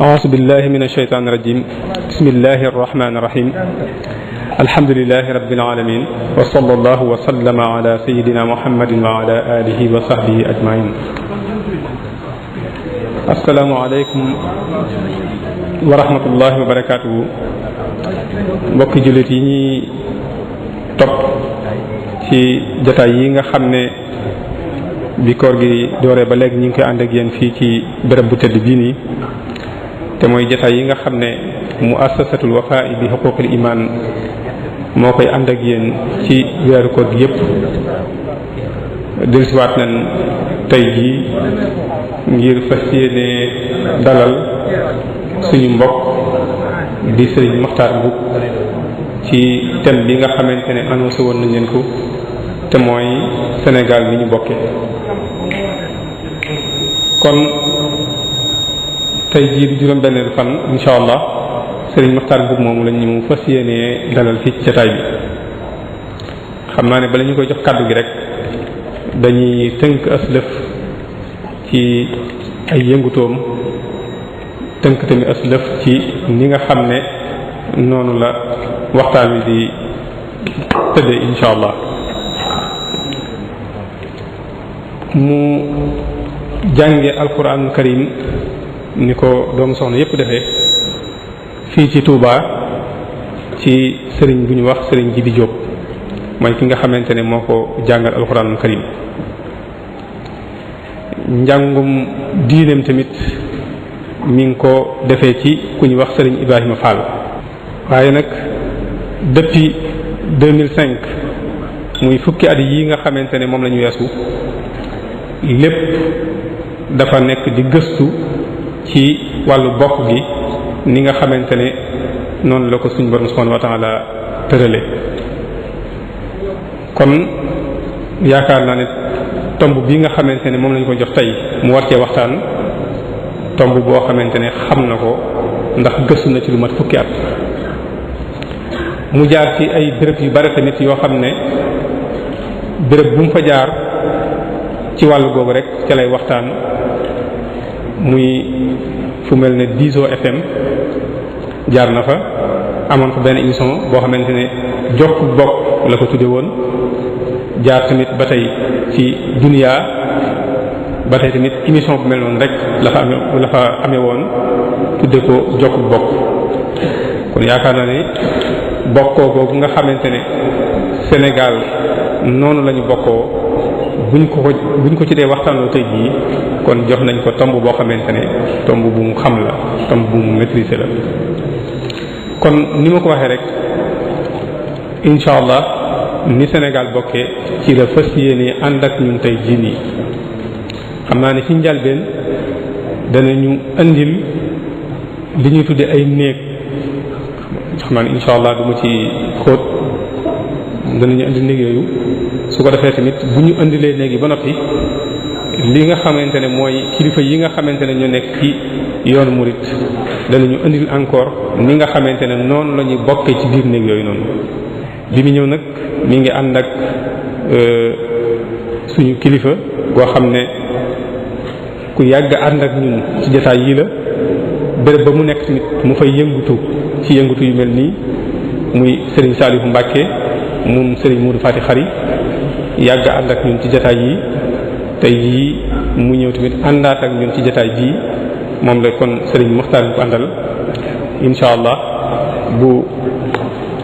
أعوذ بالله من الشيطان الرجيم بسم الله الرحمن الرحيم الحمد لله رب العالمين وصلى الله وسلم على سيدنا محمد وعلى آله وصحبه أجمعين السلام عليكم ورحمة الله وبركاته mbokki jullit yi ñuy topp ci jotaay yi nga xam ne bi koor gi dooree ba léegi ñu ngi koy ànd ak yéen fii ci béréb bu tëdd bii nii te mooy jotaay yi nga xam ne muassasatul Wafa bi huquqil iman moo koy ànd ak yéen ci weeru koor gi yépp dellusiwaat nañ tey jii ngir fas yéene dalal suñu mbokk di Serigne Mokhtar Mboup ci thème bi nga xamante ne annoncé woon nañ leen ko te mooy Sénégal bi ñu bokkee kon tey jii di juróom-benneelu fan insha allah Serigne Mokhtar Mboup moomu lañ ñu fas yéenee dalal fii ci jotaay bi xam naa ne bala ñu koy jox kàddu gi rek dañuy tënk aslëf ci ay yëngutoom tënk tamit aslëf ci ni nga xam ne noonu la waxtaan wi di tëddee insha allah mu jànge alquranul karim ni ko doomu soxna yépp defee fii ci Touba ci sëriñ bu ñu wax sëriñ Jibi Diop mooy ki nga xamante ne moo ko jàngal alquranul karim njàngum diineem tamit mi ngi ko defee ci ku ñu wax sëriñ Ibrahima Fall waaye nag depuis 2005 muy fukki at yi nga xamante ne moom la ñu weesu lépp dafa nekk di gëstu ci wàllu bokk gi ni nga xamante ne noonu la ko suñ borom subhanahu wa ta'ala tërale kon yaakaar naa ne tomb bi nga xamante ne moom lañu ko jox tey mu war cee waxtaan tomb boo xamante ne xam na ko ndax gëstu na ci lu mat fukki at mu jaar ci ay béréb yu bari tamit yoo xam ne béréb bu mu fa jaar ci wàllu googu rek ca lay waxtaan muy fu mel ne Diso FM jaar na fa amoon fa benn émission boo xamante ne jokk bokk la ko tudde woon jaar tamit ba tey ci Dunia ba tey tamit émission bu mel noonu rek la fa amee woon tudde ko jokk bokk kon yaakaar naa ne bokkoo googu nga xamante ne Sénégal noonu la ñu bokkoo buñ ko ci dee waxtaanoo tey jii kon jox nañ ko tomb boo xamante ne tomb bu mu xam la tomb bu mu maîtriser la kon ni ma ko waxee rek incha allah ni Sénégal bokkee ci la fas yéene ànd ak ñun tey jii nii xam naa ne ci njalbeen danañu andil li ñuy tudde ay néeg xam naa ne incha allah du ma ci xóot danañu andi néeg yooyu su ko defee tamit bu ñu indilee néeg yi ba noppi li nga xamante ne mooy kilifa yi nga xamante ne ñoo nekk ci yoonu murit danañu indil encore ni nga xamante ne noonu la ñuy bokkee ci biir néeg yooyu noonu bi mu ñëw nag mi ngi ànd ak suñu kilifa goo xam ne ku yàgg ànd ak ñun ci jotaay yii la béréb ba mu nekk tamit mu fay yëngutu ci yëngutu yu mel nii muy Serigne Saliou Mbacke moom Serigne Modou Fati Khari yàgg ànd ak ñun ci jotaay yi tey jii mu ñëw tamit àndaat ak ñun ci jotaay bii moom la kon Serigne Mokhtar bu àndal incha allah bu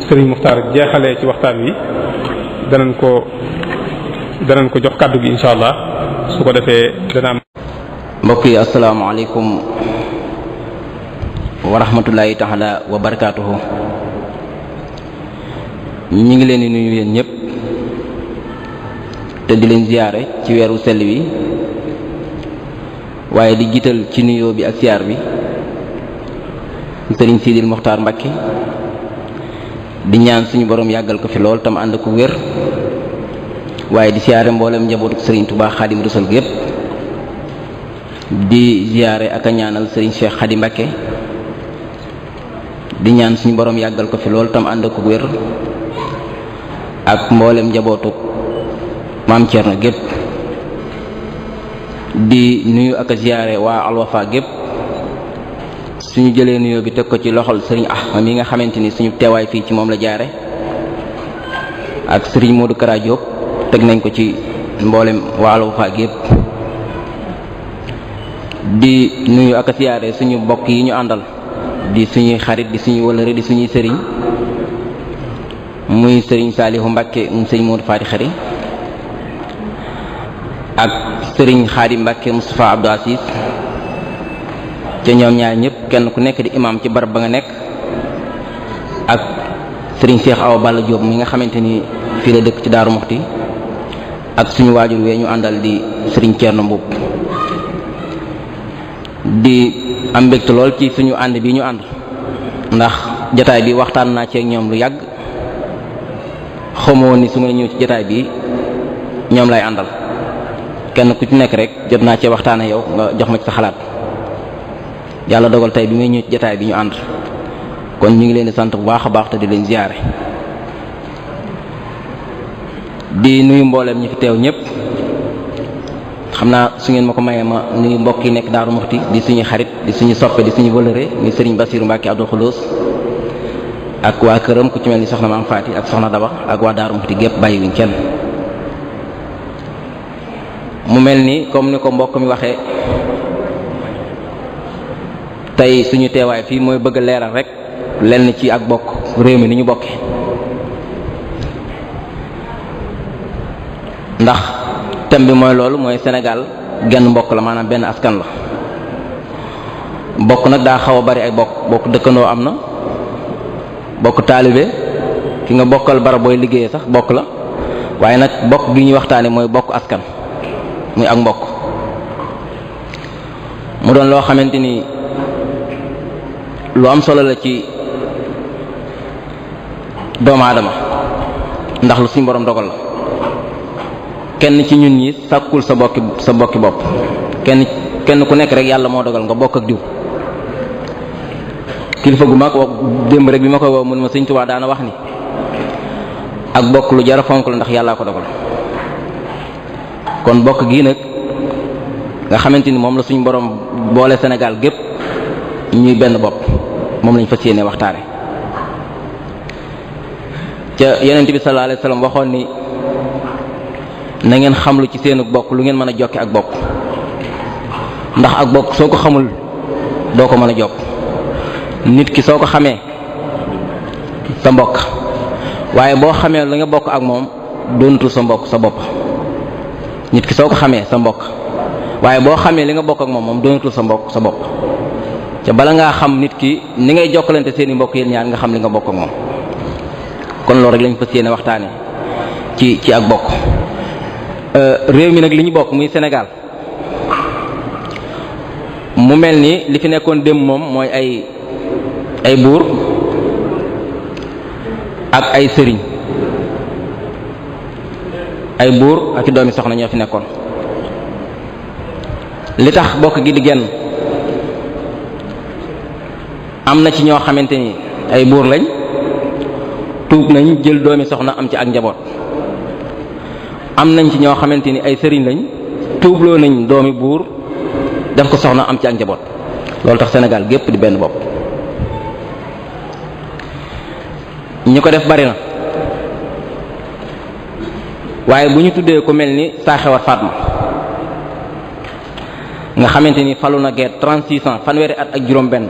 Serigne Mokhtar jeexalee ci waxtaan wi danañ ko jox kàddu gi incha allah su ko defee dana am. mbokk yi asalaamaaleykum wa rahmatullahi taala wa barakaatuhu. ñi ngi leen di nuyu yéen ñëpp te di leen ziyaare ci weeru sell wi waaye di jiital ci nuyoo bi ak ziyaar bi Sëriñ Sidil Mokhtar Mbacké di ñaan suñu borom yàggal ko fi lool tam ànd ko wér waaye di ziyaare mboolem njabootu Sëriñ Tuubaa Xaadim Rasul gépp di ziyaare ak a ñaanal Sëriñ Cheikh Xadi Mbacké di ñaan suñu borom yàggal ko fi lool tam ànd ko wér ak mboolem njabootu maam Thierno gépp di nuyu ak a ziyaare waa Al Wafa gépp suñu jëlee nuyoo bi teg ko ci loxol sëriñ Ahmad mi nga xamante ni suñu teewaay fii ci moom la jaare ak sëriñ Modou Kara Diop teg nañ ko ci mboolem waalo faak yépp di nuyu ak a siyaare suñu mbokk yi ñu àndal di suñuy xarit di suñuy wëllëre di suñuy sëriñ muy sëriñ Saalihu Mbàkke mu sëriñ Modou Fati Xari ak sëriñ Xaadim Mbàkke Moustapha Abdou Aziz ca ñoom ñaar ñëpp kenn ku nekk di imam ci barab ba nga nekk ak sëriñ Cheikh Awa Balla Diop mi nga xamante ni fii la dëkk ci Daaru Muxti ak suñu waajur wee ñu àndal di sëriñ Thierno Mbuub di am mbégte lool ci suñu ànd bi ñu ànd ndax jataay bi waxtaan naa ci ak ñoom lu yàgg xamoo ni su ma ñëw ci jataay bi ñoom lay àndal kenn ku ci nekk rek jot naa cee waxtaan ak yow nga jox ma ci sa xalaat yàlla dogal tey bi may ñëw ci jataay bi ñu ànd kon ñu ngi leen di sant bu baax a baax te di leen ziyaare di nuyu mboolem ñi fi teew ñëpp xam naa su ngeen ma ko mayee ma nuyu mbokk yi nekk Daaru Muxti di suñu xarit di suñu soppe di suñu wëlëre muy sëriñ Basiru Mbàkke Abdul Xuloos ak waa këram ku ci mel ni soxna Maam Faati ak soxna Daba ak waa Daaru Muxti gépp bàyyiwuñ kenn mu mel ni comme ni ko mbokk mi waxee tey suñu teewaay fii mooy bëgg a leeral rek lenn ci ak bokk réew mi ni ñu bokke ndax thème bi mooy loolu mooy Sénégal genn mbokk la maanaam benn askan la bokk nag daa xaw a bari ay bokk dëkkandoo am na bokk taalibe ki nga bokkal barab booy liggéeyee sax bokk la waaye nag bokk gi ñuy waxtaane mooy bokk askan muy ak mbokk mu doon loo xamante ni lu am solo la ci doomu aadama ndax lu suñu borom dogal la kenn ci ñun ñi sàkkul sa bokki bopp kenn ku nekk rek yàlla moo dogal nga bokk ak diw kilifa gu mag wax démb rek bi ma koy woo mun ma Sëñ Tuubaa daana wax ni ak bokk lu jar a fonk la ndax yàllaa ko dogal kon bokk gii nag nga xamante ni moom la suñu borom boole Sénégal gépp ñuy benn bopp moom lañ fas yéene waxtaane ca Yonent bi sallallahu alayhi wasallam waxoon ni na ngeen xamlu ci seenu bokk lu ngeen mën a jokke ak bokk ndax ak bokk soo ko xamul doo ko mën a jokk nit ki soo ko xamee sa mbokk waaye boo xamee la nga bokk ak moom doonatul sa mbokk sa bopp nit ki soo ko xamee sa mbokk waaye boo xamee li nga bokk ak moom doonatul sa mbokk sa bopp ca bala ngaa xam nit ki ni ngay jokkalante seeni mbokk yéen ñaar nga xam li nga bokk ak moom kon loolu rek lañ fas yéene waxtaane ci ak bokk réew mi nag li ñu bokk muy Sénégal mu mel ni li fi nekkoon démb moom mooy ay buur ak ay sëriñ ay buur ak i doomi soxna ñoo fi nekkoon li tax bokk gi di genn am na ci ñoo xamante ni ay buur lañ tuub nañ jël doomi soxna am ci ak njaboot am nañ ci ñoo xamante ni ay sëriñ lañ tuubloo nañ doomi buur def ko soxna am ci ak njaboot loolu tax Sénégal gépp di benn bopp ñi ko def bari na waaye bu ñu tuddee ko mel ni Saaxewar Fatma nga xamante ni falu na guerre 36 ans fanweeri at ak juróom benn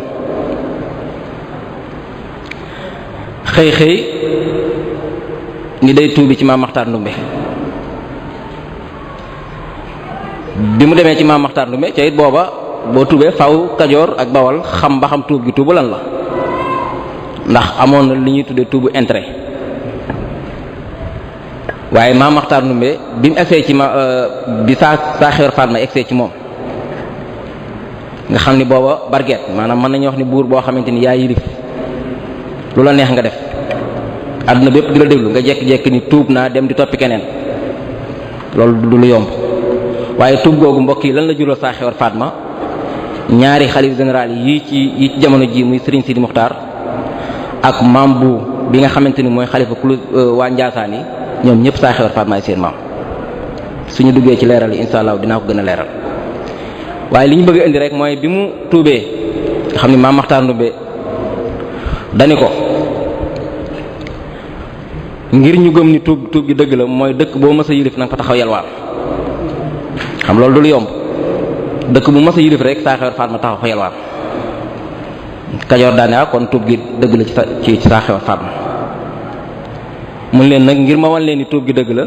xëy ni day tuubi ci Maam Maxtaar Ndumbe bi mu demee ci Maam Maxtaar Ndumbe ca it booba boo tuubee faw Kajoor ak Bawol xam ba xam tuub gi tuubu lan la ndax amoon na li ñuy tuddee tuubu intérêt waaye Maam Maxtaar Ndumbe bi mu egsee ci bi Saaxewar Fatma egsee ci moom nga xam ni booba barget maanaam mën nañu wax ni buur boo xamante ni yaa yilif lu la neex nga def àdduna bépp di la déglu nga jekki-jekki ni tuub naa dem di toppi keneen loolu du lu yomb waaye tuub googu mbokk yi lan la jural Saaxewar Fatma ñaari xalif général yi ci jamono ji muy Serigne Sidi Muxtaar ak maam bu bi nga xamante ni mooy xalifa kulu waa Njaasaan yi ñoom ñëpp Saaxewar Fatma ay seen maam suñu duggee ci leeral yi insha Allah dinaa ko gën a leeral waaye li ñu bëgg a indi rek mooy bi mu tuubee nga xam ni maam Maxtaar Ndumbe dani ko ngir ñu gëm ni tuub gi dëgg la mooy dëkk boo mës a yilif nanga fa taxaw yalwaan xam loolu du lu yomb dëkk bu mës a yilif rek saa xewar Fatma taxaw fa yalwaan Kajoor daane kon tuub gi dëgg la ci saa xewar Fatma mun leen nag ngir ma wan leen ni tuub gi dëgg la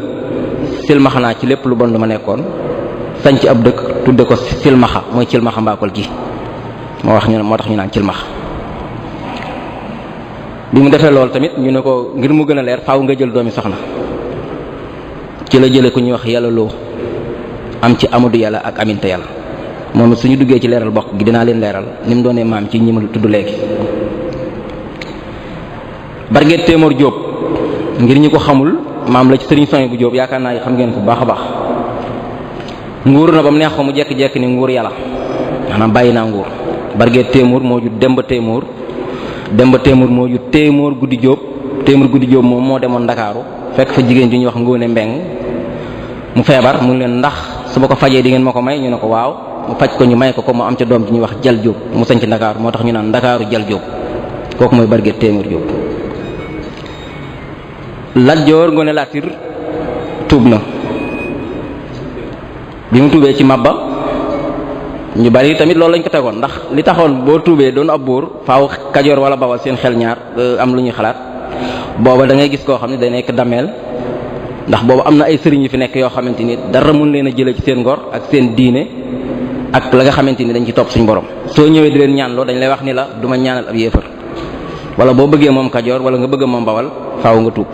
silmaxa naa ci lépp lu bon lu ma nekkoon sañ ci ab dëkk tudde ko silmaxa mooy cilmaxa mbaakol gi moo tax ñu naan cilmaxa bi mu defee loolu tamit ñu ne ko ngir mu gën a leer faaw nga jël doomi soxna ci la jële ku ñuy wax yàlla loo am ci Amadou Yàlla ak Aminta Yàlla moom suñu duggee ci leeral bokk gi dinaa leen leeral ni mu doonee maam ci ñi ma tudd léegi. Barget Téemoor Jóob ngir ñi ko xamul maam la ci sëriñ Soñ bu Jóob yaakaar naa xam ngeen ko bu baax a baax nguur na ba mu neex ko mu jekki-jekki ni nguur yàlla maanaam bàyyi naa nguur. Barget Téemoor moo jur Demba Téemoor moo jur Téemoor Guddi Jóob moom moo demoon Ndakaaru fekk fa jigéen ju ñuy wax Ngóone Mbeng mu feebar mu leen ndax su ma ko fajee di ngeen ma ko may ñu ne ko waaw mu faj ko ñu may ko mu am ca doom ji ñuy wax Jal Jóob mu sañ ci Ndakaaru moo tax ñu naan Ndakaaru Jal Jóob kooku mooy Barget Téemoor Jóob. Lat Joor Ngoone Latiir tuub na bi mu tuubee ci Mabba ñu bari tamit loolu lañ ko tegoon ndax li taxoon boo tuubee doon ab buur faaw Kajoor wala Bawal seen xel ñaar am lu ñuy xalaat booba da ngay gis koo xam ne day nekk dameel ndax boobu am na ay sëriñ yu fi nekk yoo xamante ni dara mun leen a jëlee ci seen ngor ak seen diine ak la nga xamante ni dañ ci topp suñu borom soo ñëwee di leen ñaan loo dañ lay wax ni la du ma ñaanal ab yéefar wala boo bëggee moom Kajoor wala nga bëgg moom Bawal faaw nga tuub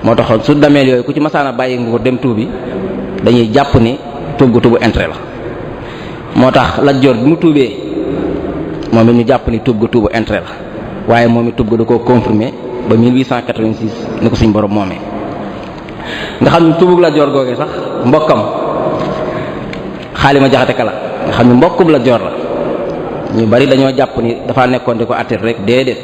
moo taxoon su dameel yooyu ku ci masaana bàyyi nguur dem tuubi dañuy jàpp ni tuub gu tuubu intérêt la moo tax Lat Joor bi mu tuubee moom it ñu jàpp ni tuub ga tuubu intérêt la waaye moom it tuub ga da koo confirmé ba 1886 ni ko suñ borom moomee nga xam ne tuubug Lat Joor googee sax mbokkam Xaalima Jaxate Kala nga xam ne mbokkum Lat Joor la ñu bari dañoo jàpp ni dafa nekkoon di ko attir rek déedéet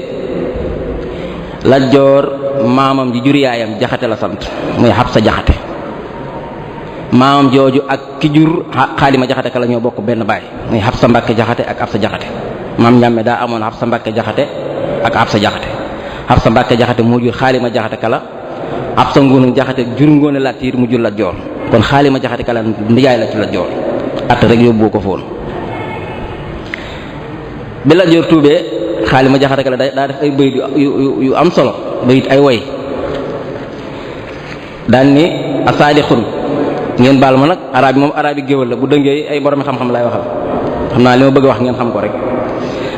Lat Joor maamam ji jur yaayam Jaxate la sant muy Xabsa Jaxate maamam jooju ak ki jur Xaalima Jaxate Kala ñoo bokk benn baay muy Xabsa Mbàkke Jaxate ak Absa Jaxate maam Njàmme daa amoon Xabsa Mbàkke Jaxate ak Absa Jaxate Xabsa Mbàkke Jaxate moo jur Xaalima Jaxate Kala Absa Ngoone Jaxate jur Ngoone Latiir mu jur Lat Joor kon Xaalima Jaxate Kala ndijaay la ci Lat Joor at rek yóbbu ko foon bi Lat Joor tuubee Xaalima Jaxate Kala daa def ay bayit yu am solo bayit ay woy daan ni asaadixun ngeen baal ma nag arab yi moom arab yi géwël la bu dëngee ay borom xam-xam lay waxal xam naa li ma bëgg a wax ngeen xam ko rek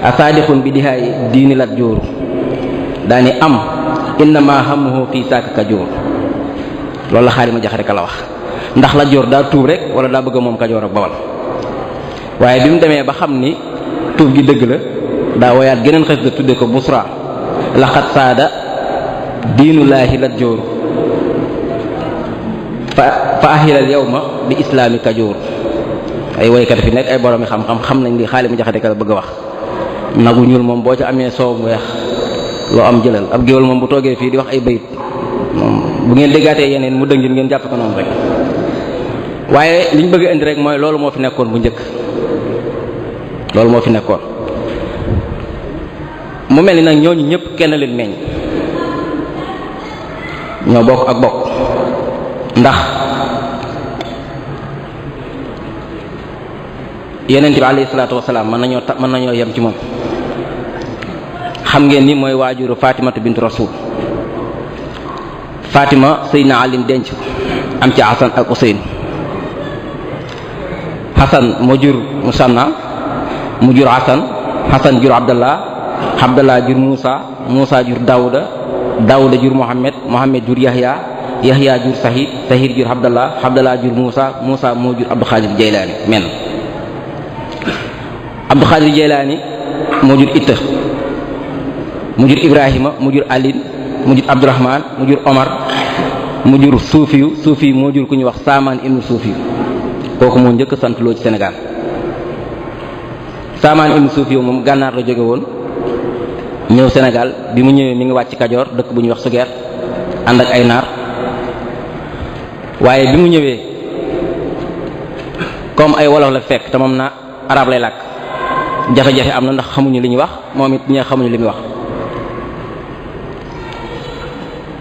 asaadixun bi dihaay diini Lat Jooru daani am innama hamuhu fii saaka Kajoor loolu la Xaalima Jaxate Kala wax ndax Lat Joor daa tuub rek wala daa bëgg moom Kajoor ak Bawal waaye bi mu demee ba xam ni tuub gi dëgg la daa woyaat geneen xes da tudde ko busra laqad saada diinulaahi Lat Jooru fa ahilal yawma bi islaami Kajoor ay woykat fi nekk ay borom yi xam-xam xam nañ li Xaalima Jaxate Kala bëgg a wax nagu ñuul moom boo ca amee soow mu weex loo am jëlal ab géwél moom bu toogee fii di wax ay bayit moom bu ngeen déggaatee yeneen mu dëngin ngeen jàpp ko noonu rek waaye liñ bëgg indi rek mooy loolu moo fi nekkoon bu njëkk loolu moo fi nekkoon mu mel ni nag ñooñu ñëpp kenn leen meññ ñoo bokk ak bokk ndax yonent bi alayhi salaatu wasalaam mën nañoo yem ci moom xam ngeen ni mooy waajuru Fatimatu bintu Rasul Fatima Seydina Ali denc am ci Hasan ak Useyn Hasan moo jur Musanna mu jur Hasan jur Abdallah jur Muusa jur Daawuda jur Muhammad jur Yahya jur Sahid jur Abdallah jur Muusa moo jur Abdul Xaadir Jaylaani men Abdul Xaadir Jaylaani moo jur Itta mu jur Ibrahima mu jur Alin mu jur Abdurahman mu jur Omar mu jur Suufiyu moo jur ku ñuy wax Saamaan ibnu Suufiyu kooku moo njëkk sant loo ci Sénégal Saamaan ibnu Suufiyu moom gànnaar la jóge woon ñëw Sénégal bi mu ñëwee mi ngi wàcc Kajoor dëkk bu ñuy wax Sugeer ànd ak ay naar waaye bi mu ñëwee comme ay wolof la fekk te moom na arab lay làkk jafe-jafe am na ndax xamuñu li ñuy wax moom it ñee xamuñu li muy wax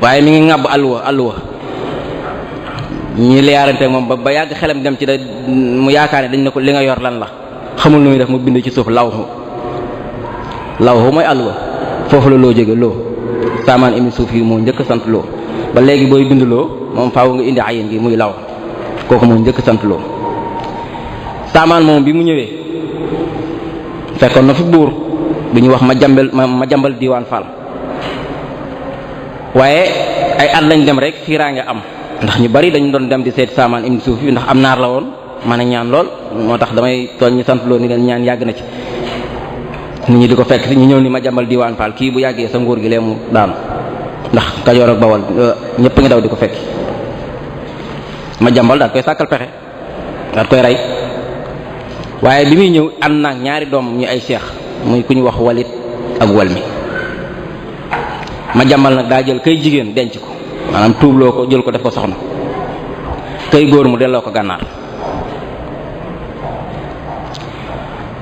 waaye mi ngi ŋàbb alluwa ñi liyaarante moom ba yàgg xelam dem ci da mu yaakaar ne dañ ne ko li nga yor lan la xamul lu muy def mu bind ci suuf lawhu mooy alluwa foofu la loo jóge loo saamaan imi suuf yi moo njëkk sant loo ba léegi booy bind loo moom faaw nga indi ayin gi muy law kooku moo njëkk sant loo saamaan moom bi mu ñëwee fekkoon na fi buur bu ñuy wax ma jambal diiwaan Fall waaye ay at lañ dem rek fiiraange am ndax ñu bari dañu doon dem di seet saamaan indi suuf yi ndax am naar la woon mën a ñaan lool moo tax damay tooñ ñu sant loo ni leen ñaan yàgg na ci nit ñi di ko fekk si ñu ñëw ni ma jambal diiwaan Fall kii bu yàggee sa nguur gi lee mu daanu ndax Kajoor ak Bawol ñëpp ngi daw di ko fekk ma jambal daal koy sàkkal pexe daal koy rey waaye bi muy ñëw ànd naag ñaari doom ñu ay seex muy ku ñu wax walit ak wal mi ma jambal nag daa jël kay jigéen denc ko maanaam tuubloo ko jël ko def ko soxna kay góor mu delloo ko gànnaar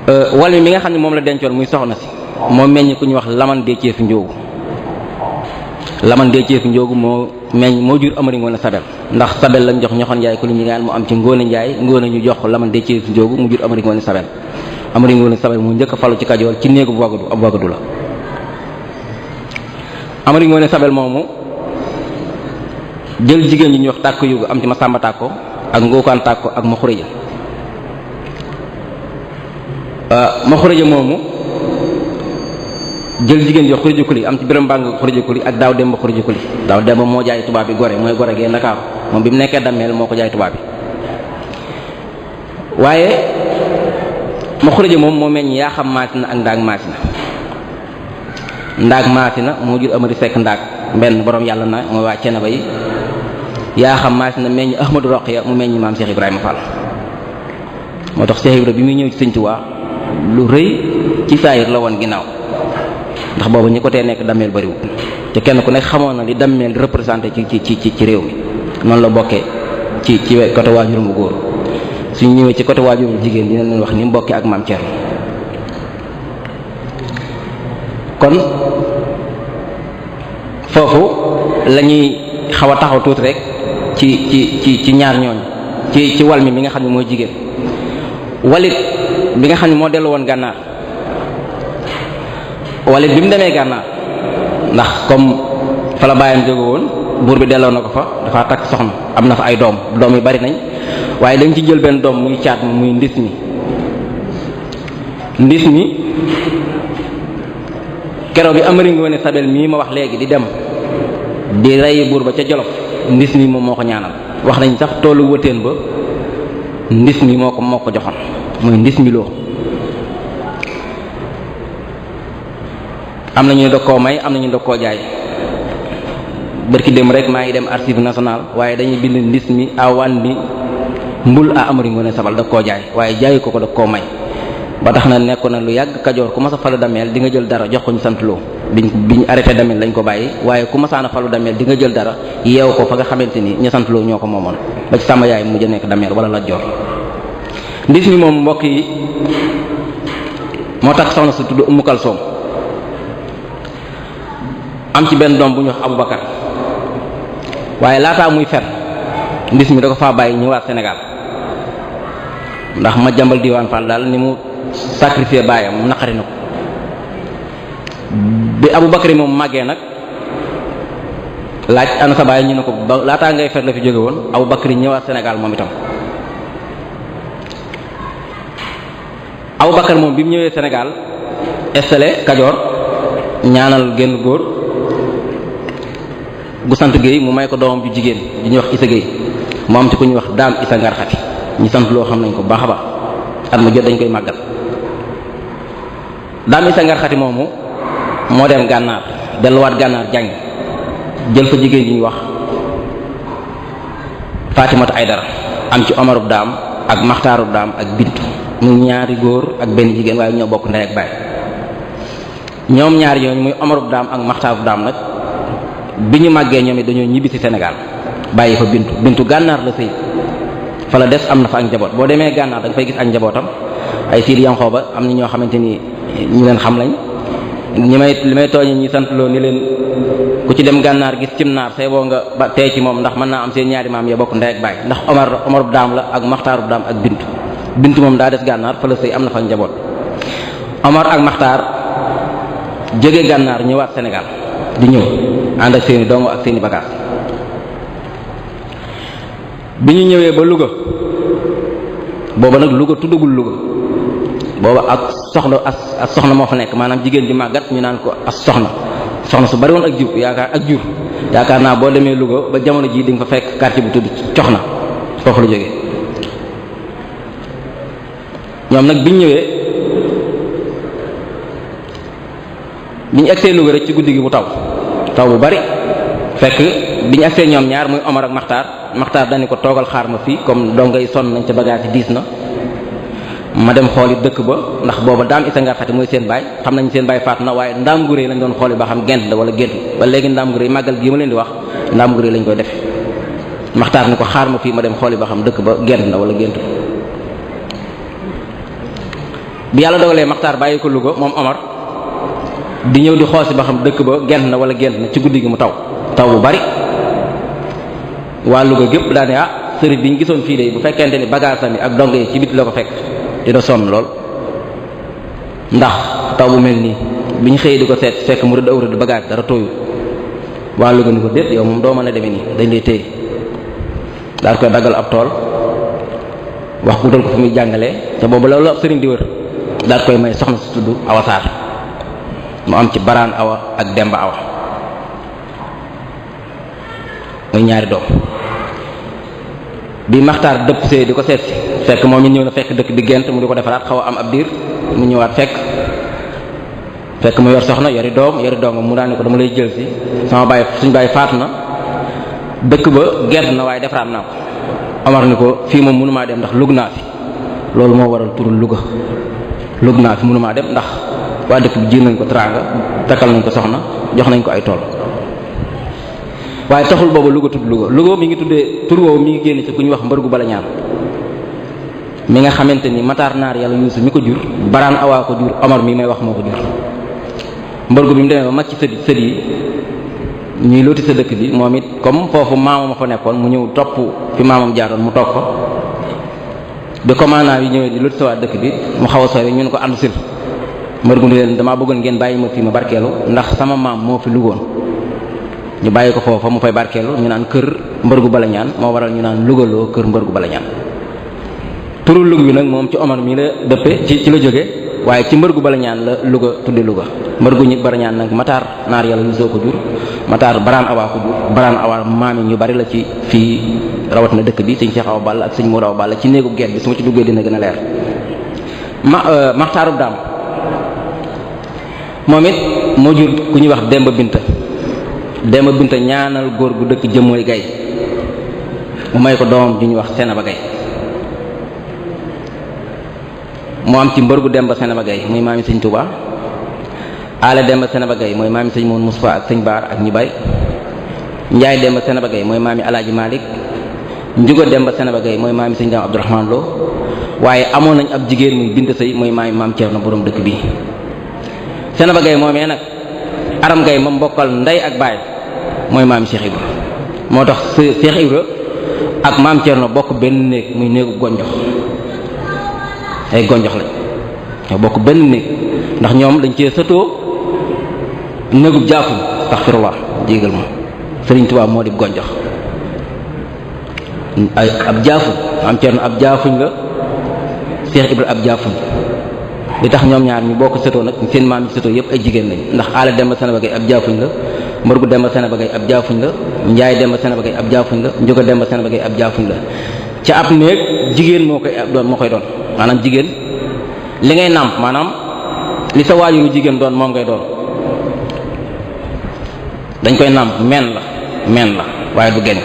wal mi nga xam ne moom la dencoon muy soxna si moo meññ ku ñuy wax laman dee ceefi njóogu laman dee ceefi njóogu moo jur Amari Ngoone Sabel ndax Sabel lañ jox ñoxoon njaay ku li ñu gaan mu am ci Ngoone Njaay Ngoone ñu jox laman dee ceefi njóogu mu jur Amari Ngoone Sabel Amari Ngoone Sabel moo njëkk a falu ci Kajoor ci néegu ab wagadu la Amari Ngoone Sabel moomu jël jigéen ñi ñuy wax tàkko yugu am ci ma sàmba tàkko ak ngookaan tàkko ak ma xuréja moomu jël jigéen ji wax xuréja kuli am ci biram mbàng xuréja kuli ak daaw demba xuréja kuli daaw demba moo jaay tubaab bi gore mooy gore gee Ndakaaru moom bi mu nekkee dammeel moo ko jaay tubaab bi waaye ma xuréja moom moo meññ yaa xam maasina ak ndaag maasina moo jur Amari Sekk ndaag benn borom yàlla na mooy waa cene ba yi yaa xam maasina meññ Ahmadu Roqiya mu meññ maam Cheikh Ibrahima Fall moo tax Cheikh Ibrahima bi muy ñëw ci Sëñ Tuubaa lu rëy ci saayir la woon ginnaaw ndax boobu ñi ko tee nekk dammeel bariwul te kenn ku nekk xamoon na li dammeel représenté ci réew mi noonu la bokkee ci côté waajurum bu góor suñu ñëwee ci côté waajurum jigéen dina leen wax ni mu bokkee ak maam Thierno kon foofu la ñuy xaw a taxaw tuuti rek ci ñaar ñooñ ci wal mi nga xam ne mooy jigéen walit bi nga xam ne moo dellu woon gànnaar walit bi mu demee gànnaar ndax comme fa la bàyyam jóge woon buur bi delloo na ko fa dafa takk soxna am na fa ay doom yi bari nañ waaye dañ ci jël benn doom muy caat mi muy ndis mi keroog bi Amari Ngoone Sabel mii ma wax léegi di dem di rey buur ba ca Jolof ndis mi moom moo ko ñaanal wax nañ sax toolu wëteen ba ndis mi moo ko joxoon mooy ndis mi loo am na ñu da koo may am na ñu da koo jaay bërki dem rek maa ngi dem archive nationale waaye dañuy bind ndis mi awan bi mbul a Amari Ngoone Sabel da koo jaay waaye jaayu ko da koo may ba tax na nekkoon na lu yàgg Kajoor ku mas a falu dameel di nga jël dara jox ko ñu sant loo biñ arrêté dameel lañ ko bàyyi waaye ku masaana falu dameel di nga jël dara yeew ko fa nga xamante ni ñu sant loo ñoo ko moomoon ba ci sama yaay mujj nekk dameel wala la joor ndis mi moom mbokk yi moo tax soxna su tudd Umu Kalsoom am ci benn doom bu ñu wax Aboubacar waaye laataa muy fer ndis mi da ko faa bàyyi ñëwaat Sénégal ndax ma jambal diiwaan Fall daal ni mu sacrifier baayam mu naqari na ko bi Aboubacar moom màggee nag laaj ana sa baay ñu ne ko ba laataa ngay fer la fi jóge woon Aboubacar ñëwaat Sénégal moom itam Aboubacar moom bi mu ñëwee Sénégal installé Kajoor ñaanal genn góor gu sant Guèye mu may ko doomam ju jigéen di ñuy wax Issa Guèye mu am ci ku ñuy wax Daam Issa Ngarxati ñi sant loo xam nañ ko baax a baax at ma jot dañ koy màggal Daam Issa Ngarxati moomu moo dem gànnaar delluwaat gànnaar jàng jël fa jigéen ji ñuy wax Fatimata Aydara am ci Omarub Daam ak Maxtaarub Daam ak Bintu mu ñaari góor ak benn jigéen waaye ñoo bokk ndey ak baay ñoom ñaari ñooñu muy Omarub Daam ak Maxtaarub Daam nag bi ñu màggee ñoom it dañoo ñibbi ci Sénégal bàyyi fa Bintu gànnaar la sëy fa la des am na fa ak njaboot boo demee gànnaar da nga fay gis ak njabootam ay Sidi Yankoba am na ñoo xamante ni ñu leen xam lañ li may tooñe ñi sant loo ni leen ku ci dem gànnaar gis cim naar say boo nga ba tey ci moom ndax mën naa am seen ñaari maam ya bokk ndey ak baay ndax Omar bu daam la ak Maxtaar bu daam ak bintu moom daa des gànnaar fa la sëy am na fa njaboot. Omar ak Maxtaar jóge gànnaar ñëwaat Sénégal di ñëw ànd ak seeni doomu ak seeni bagaas bi ñu ñëwee ba Louga booba nag Louga tuddagul Louga booba ak soxna moo fa nekk maanaam jigéen ji màggat ñu naan ko as soxna su bari woon ak jur yaakaar naa boo demee Louga ba jamono jii di nga fa fekk quartier bu tudd Coxna foofu la jógee ñoom nag biñ ñëwee biñu egsee Louga rek ci guddi gi bu taw bu bari fekk biñu egsee ñoom ñaar muy Omar ak Maxtaar dañu ko toogal xaar ma fii comme dongo yi sonn nañ ca bagage yi diis na ma dem xooli dëkk ba ndax booba daam isa ngar xati mooy seen baay xam nañ seen baay faatu na waaye ndaam gu réy lañ doon xooli ba xam gent la wala géntu ba léegi ndaam gu réy màggal gi ma leen di wax ndaam gu réy lañ koy defe Maxtaar ni ko xaar ma fii ma dem xooli ba xam dëkk ba gent la wala géntu bi yàlla dogalee Maxtaar bàyyi ko Louga moom Omar di ñëw di xoosi ba xam dëkk ba gent na wala gént na ci guddi gi mu taw bu bari waa Louga gépp daane sëriñ bi ñu gisoon fii de bu fekkente ni bagage yi ak dong yi ci biti la ko fekk dina sonn lool ndax taw bu mel nii bi ñu xëyee di ko seet fekk mu rëdd aw rëdd bagage dara tooyu waa Louga ni ko déet yow moom doo mën a demee nii dañ lay téye daal koy daggal ab tool wax utal ko fu muy jàngalee te boobu loolu ab sëriñ di wër daal koy may soxna si tudd Awa Sarr mu am ci Baraan Awa ak Demba Awa muy ñaari doom bi Maxtaar dëpp see di ko seet si fekk moom ñu ñëw na fekk dëkk bi gent mu di ko defaraat xaw a am ab diir mu ñëwaat fekk mu yor soxna yori doom mu daan ne ko dama lay jël si suñ baay faatu na dëkk ba gent na waaye defaraat naa ko Omar ni ko fii moom mënumaa dem ndax lug naa fi loolu moo waral turul Louga lug naa fi mënumaa dem ndax waa dëkk bi jiir nañ ko teraanga takkal nañ ko soxna jox nañ ko ay tool waaye taxul booba Louga tudd Louga mi ngi tuddee tur woowu mi ngi génn ci ku ñuy wax mbërgu bala ñaan mi nga xamante ni Matar Naar yàlla Yuusu mi ko jur Baraan Awaa ko jur Omar mi may wax moo ko jur mbërgu bi mu demee ba mag ci sët yi ñuy looti sa dëkk bi moom it comme foofu maamam a fa nekkoon mu ñëw topp fi maamam jaaroon mu toog fa bi commandant yi ñëwee di looti sa waa dëkk bi mu xaw a sori ñu ne ko àndu sil mbërgu ni leen damaa bëggoon ngeen bàyyi ma fii ma barkeelu ndax sama maam moo fi lugoon ñu bàyyi ko foofa mu fay barkeelu ñu naan kër mbërgu bala ñaan moo waral ñu naan lugaloo kër mbërgu bala ñaan turu lug bi nag moom ci Omar mi la dëppe ci la jóge waaye ci mbërgu bala ñaan la Louga tudde Louga mbërgu ñi bala ñaan nag Matar Naar yàlla ñu soo ko jur Matar Baraan Awaa ko jur Baraan Awaa maami ñu bari la ci fii rawat na dëkk bi sëñ Cheikh Awa Balla ak sëñ Modou Awa Balla ci néegu geet bi su ma ci duggee dina gën a leer Maxtaarub Daam moom it moo jur ku ñuy wax Demba Binta ñaanal góor gu dëkk Jëmmooy Gay mu may ko doomam ju ñuy wax Senaba Gay moo am ci mbërgu Demba Senaba Gay muy maami sëñ Touba Aale Demba Senaba Gay mooy maami sëñ Moon Mustafa ak sëñ Baar ak ñu bay Njaay Demba Senaba Gay mooy maami Alaaji Malik Njugo Demba Senaba Gay mooy maami sëñ Daam Abdourahman Lo waaye amoon nañ ab jigéen muy Binta Sëy mooy maami maam Ceerno borom dëkk bi Senaba Gay moomee nag Aram Gay moom bokkal ndey ak baay mooy maami Cheikh Ibra moo tax Cheikh Ibra ak maam Thierno bokk benn néeg muy néegu gonjox ay gonjox lañ ñoo bokk benn néeg ndax ñoom dañ cee sëtoo néegub jaafuñ astaghfirullah jégal ma Sëriñ Tuubaa moo di gonjox ay ab jaafuñ maam Thierno ab jaafuñ la Cheikh Ibra ab jaafuñ li tax ñoom ñaar ñu bokk sëtoo nag seen maam yi sëtoo yëpp ay jigéen lañ ndax Aala Demba Senaba Gay ab jaafuñ la Mbërgu Demba Senaba Gay ab jaafuñ la Njaay Demba Senaba Gay ab jaafuñ la Njuga Demba Senaba Gay ab jaafuñ la ca ab néeg jigéen moo koy doon maanaam jigéen li ngay nàmp maanaam li sa waajuru jigéen doon moom ngay doon dañ koy nàmp men la waaye du genn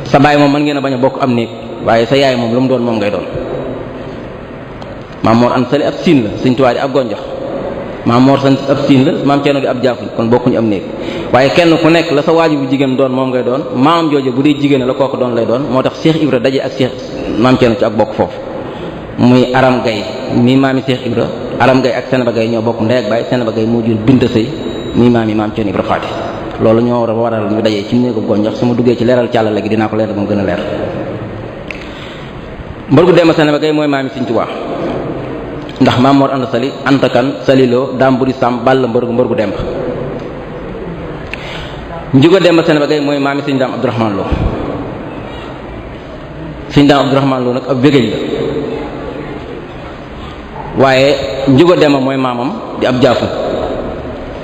sa baay moom mën ngeen a bañ a bokk am néeg waaye sa yaay moom lu mu doon moom ngay doon maam Mor Anta Sali ab siin la Sëñ Tuubaa di ab gonjox maam Mor sant ab siin la maam Ceerno di ab jaafuñ kon bokkuñu am néeg waaye kenn ku nekk la sa waajur bu jigéen doon moom ngay doon maam jooju bu dee jigéen la kooku doon lay doon moo tax Cheikh Ibra daje ak Cheikh maam Ceerno ci ak bokk foofu muy Aram Gaye mi maami Cheikh Ibra. Aram Gaye ak Senaba Gaye ñoo bokk ndey ak baay. Senaba Gaye moo jur Binta Sëy mi maami maam Cerno Ibra Faati. loolu ñoo waral ñu dajee ci néegu gonjox su ma duggee ci leeral càllale gi dinaa ko leeral ba mu gën a leer. Mbargu Demba Senaba Gaye mooy maami Sëriñ Tuubaa ndax Maam Mor Anta Sali Anta Kan Saliloo Daam Buri Sam Balla Mbargu Demba. Njugo Demba Senaba Gaye mooy maami Sëriñ Daam Abdourahmane Lo. Sëriñ Daam Abdourahmane Lo nag ab wégéej la waaye Njugo Demba mooy maamam di ab jaafu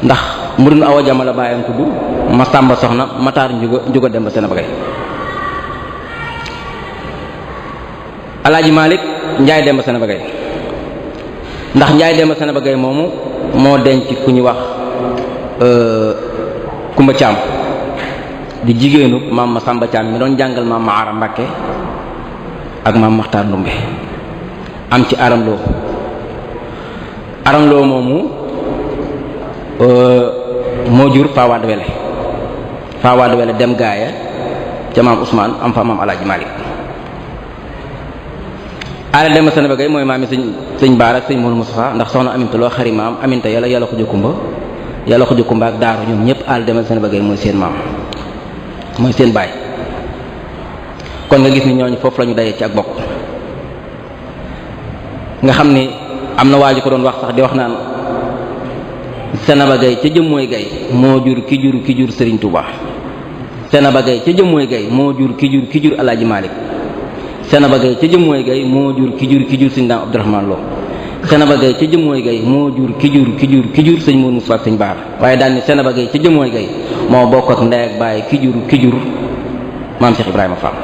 ndax Murun Awa Jama la baayam tudd ma Sàmba Soxna Mataar Njugo Demba Senaba Gaye. Alaaji Malik Njaay Demba Senaba Gaye ndax Njaay Demba Senaba Gaye moomu moo denc ku ñu wax Kumba Caam di jigéenu maam ma Sàmba Caam mi doon jàngal maam ma Aara Mbàkke ak maam Maxtaar Ndumbe am ci Aram Lo. Aram Lo moomu moo jur Fawade Wele dem gaaya ca maam Ousmane am fa maam Alaaji Malik. Aale Demba Senaba Gaye mooy maami sëñ Baara ak sëñ Mourou Moustapha ndax soxna Aminta Lo xari maam Aminta yàlla ko jokkumba ak Daaru ñoom ñëpp Aale Demba Senaba Gaye mooy seen maam mooy seen baay. kon nga gis ni ñooñu foofu la ñu dayee ci ak bokk nga xam ni am na waaju ko doon wax sax di wax naan Senaba Gaye ca jëmmooy Gaye moo jur ki jur Serigne Touba. Senaba Gaye ca jëmmooy Gaye moo jur ki jur Alaaji Malik. Senaba Gaye ca jëmmooy Gaye moo jur ki jur Sëñ Daam Abdourahmane Lo. Senaba Gaye ca jëmmooy Gaye moo jur ki jur Sëñ Mourou Moussa Sëñ Baar waaye daal ni Senaba Gaye ca jëmmooy Gaye moo bokk ak ndey ak baay ki jur maam Cheikh Ibrahima Fall.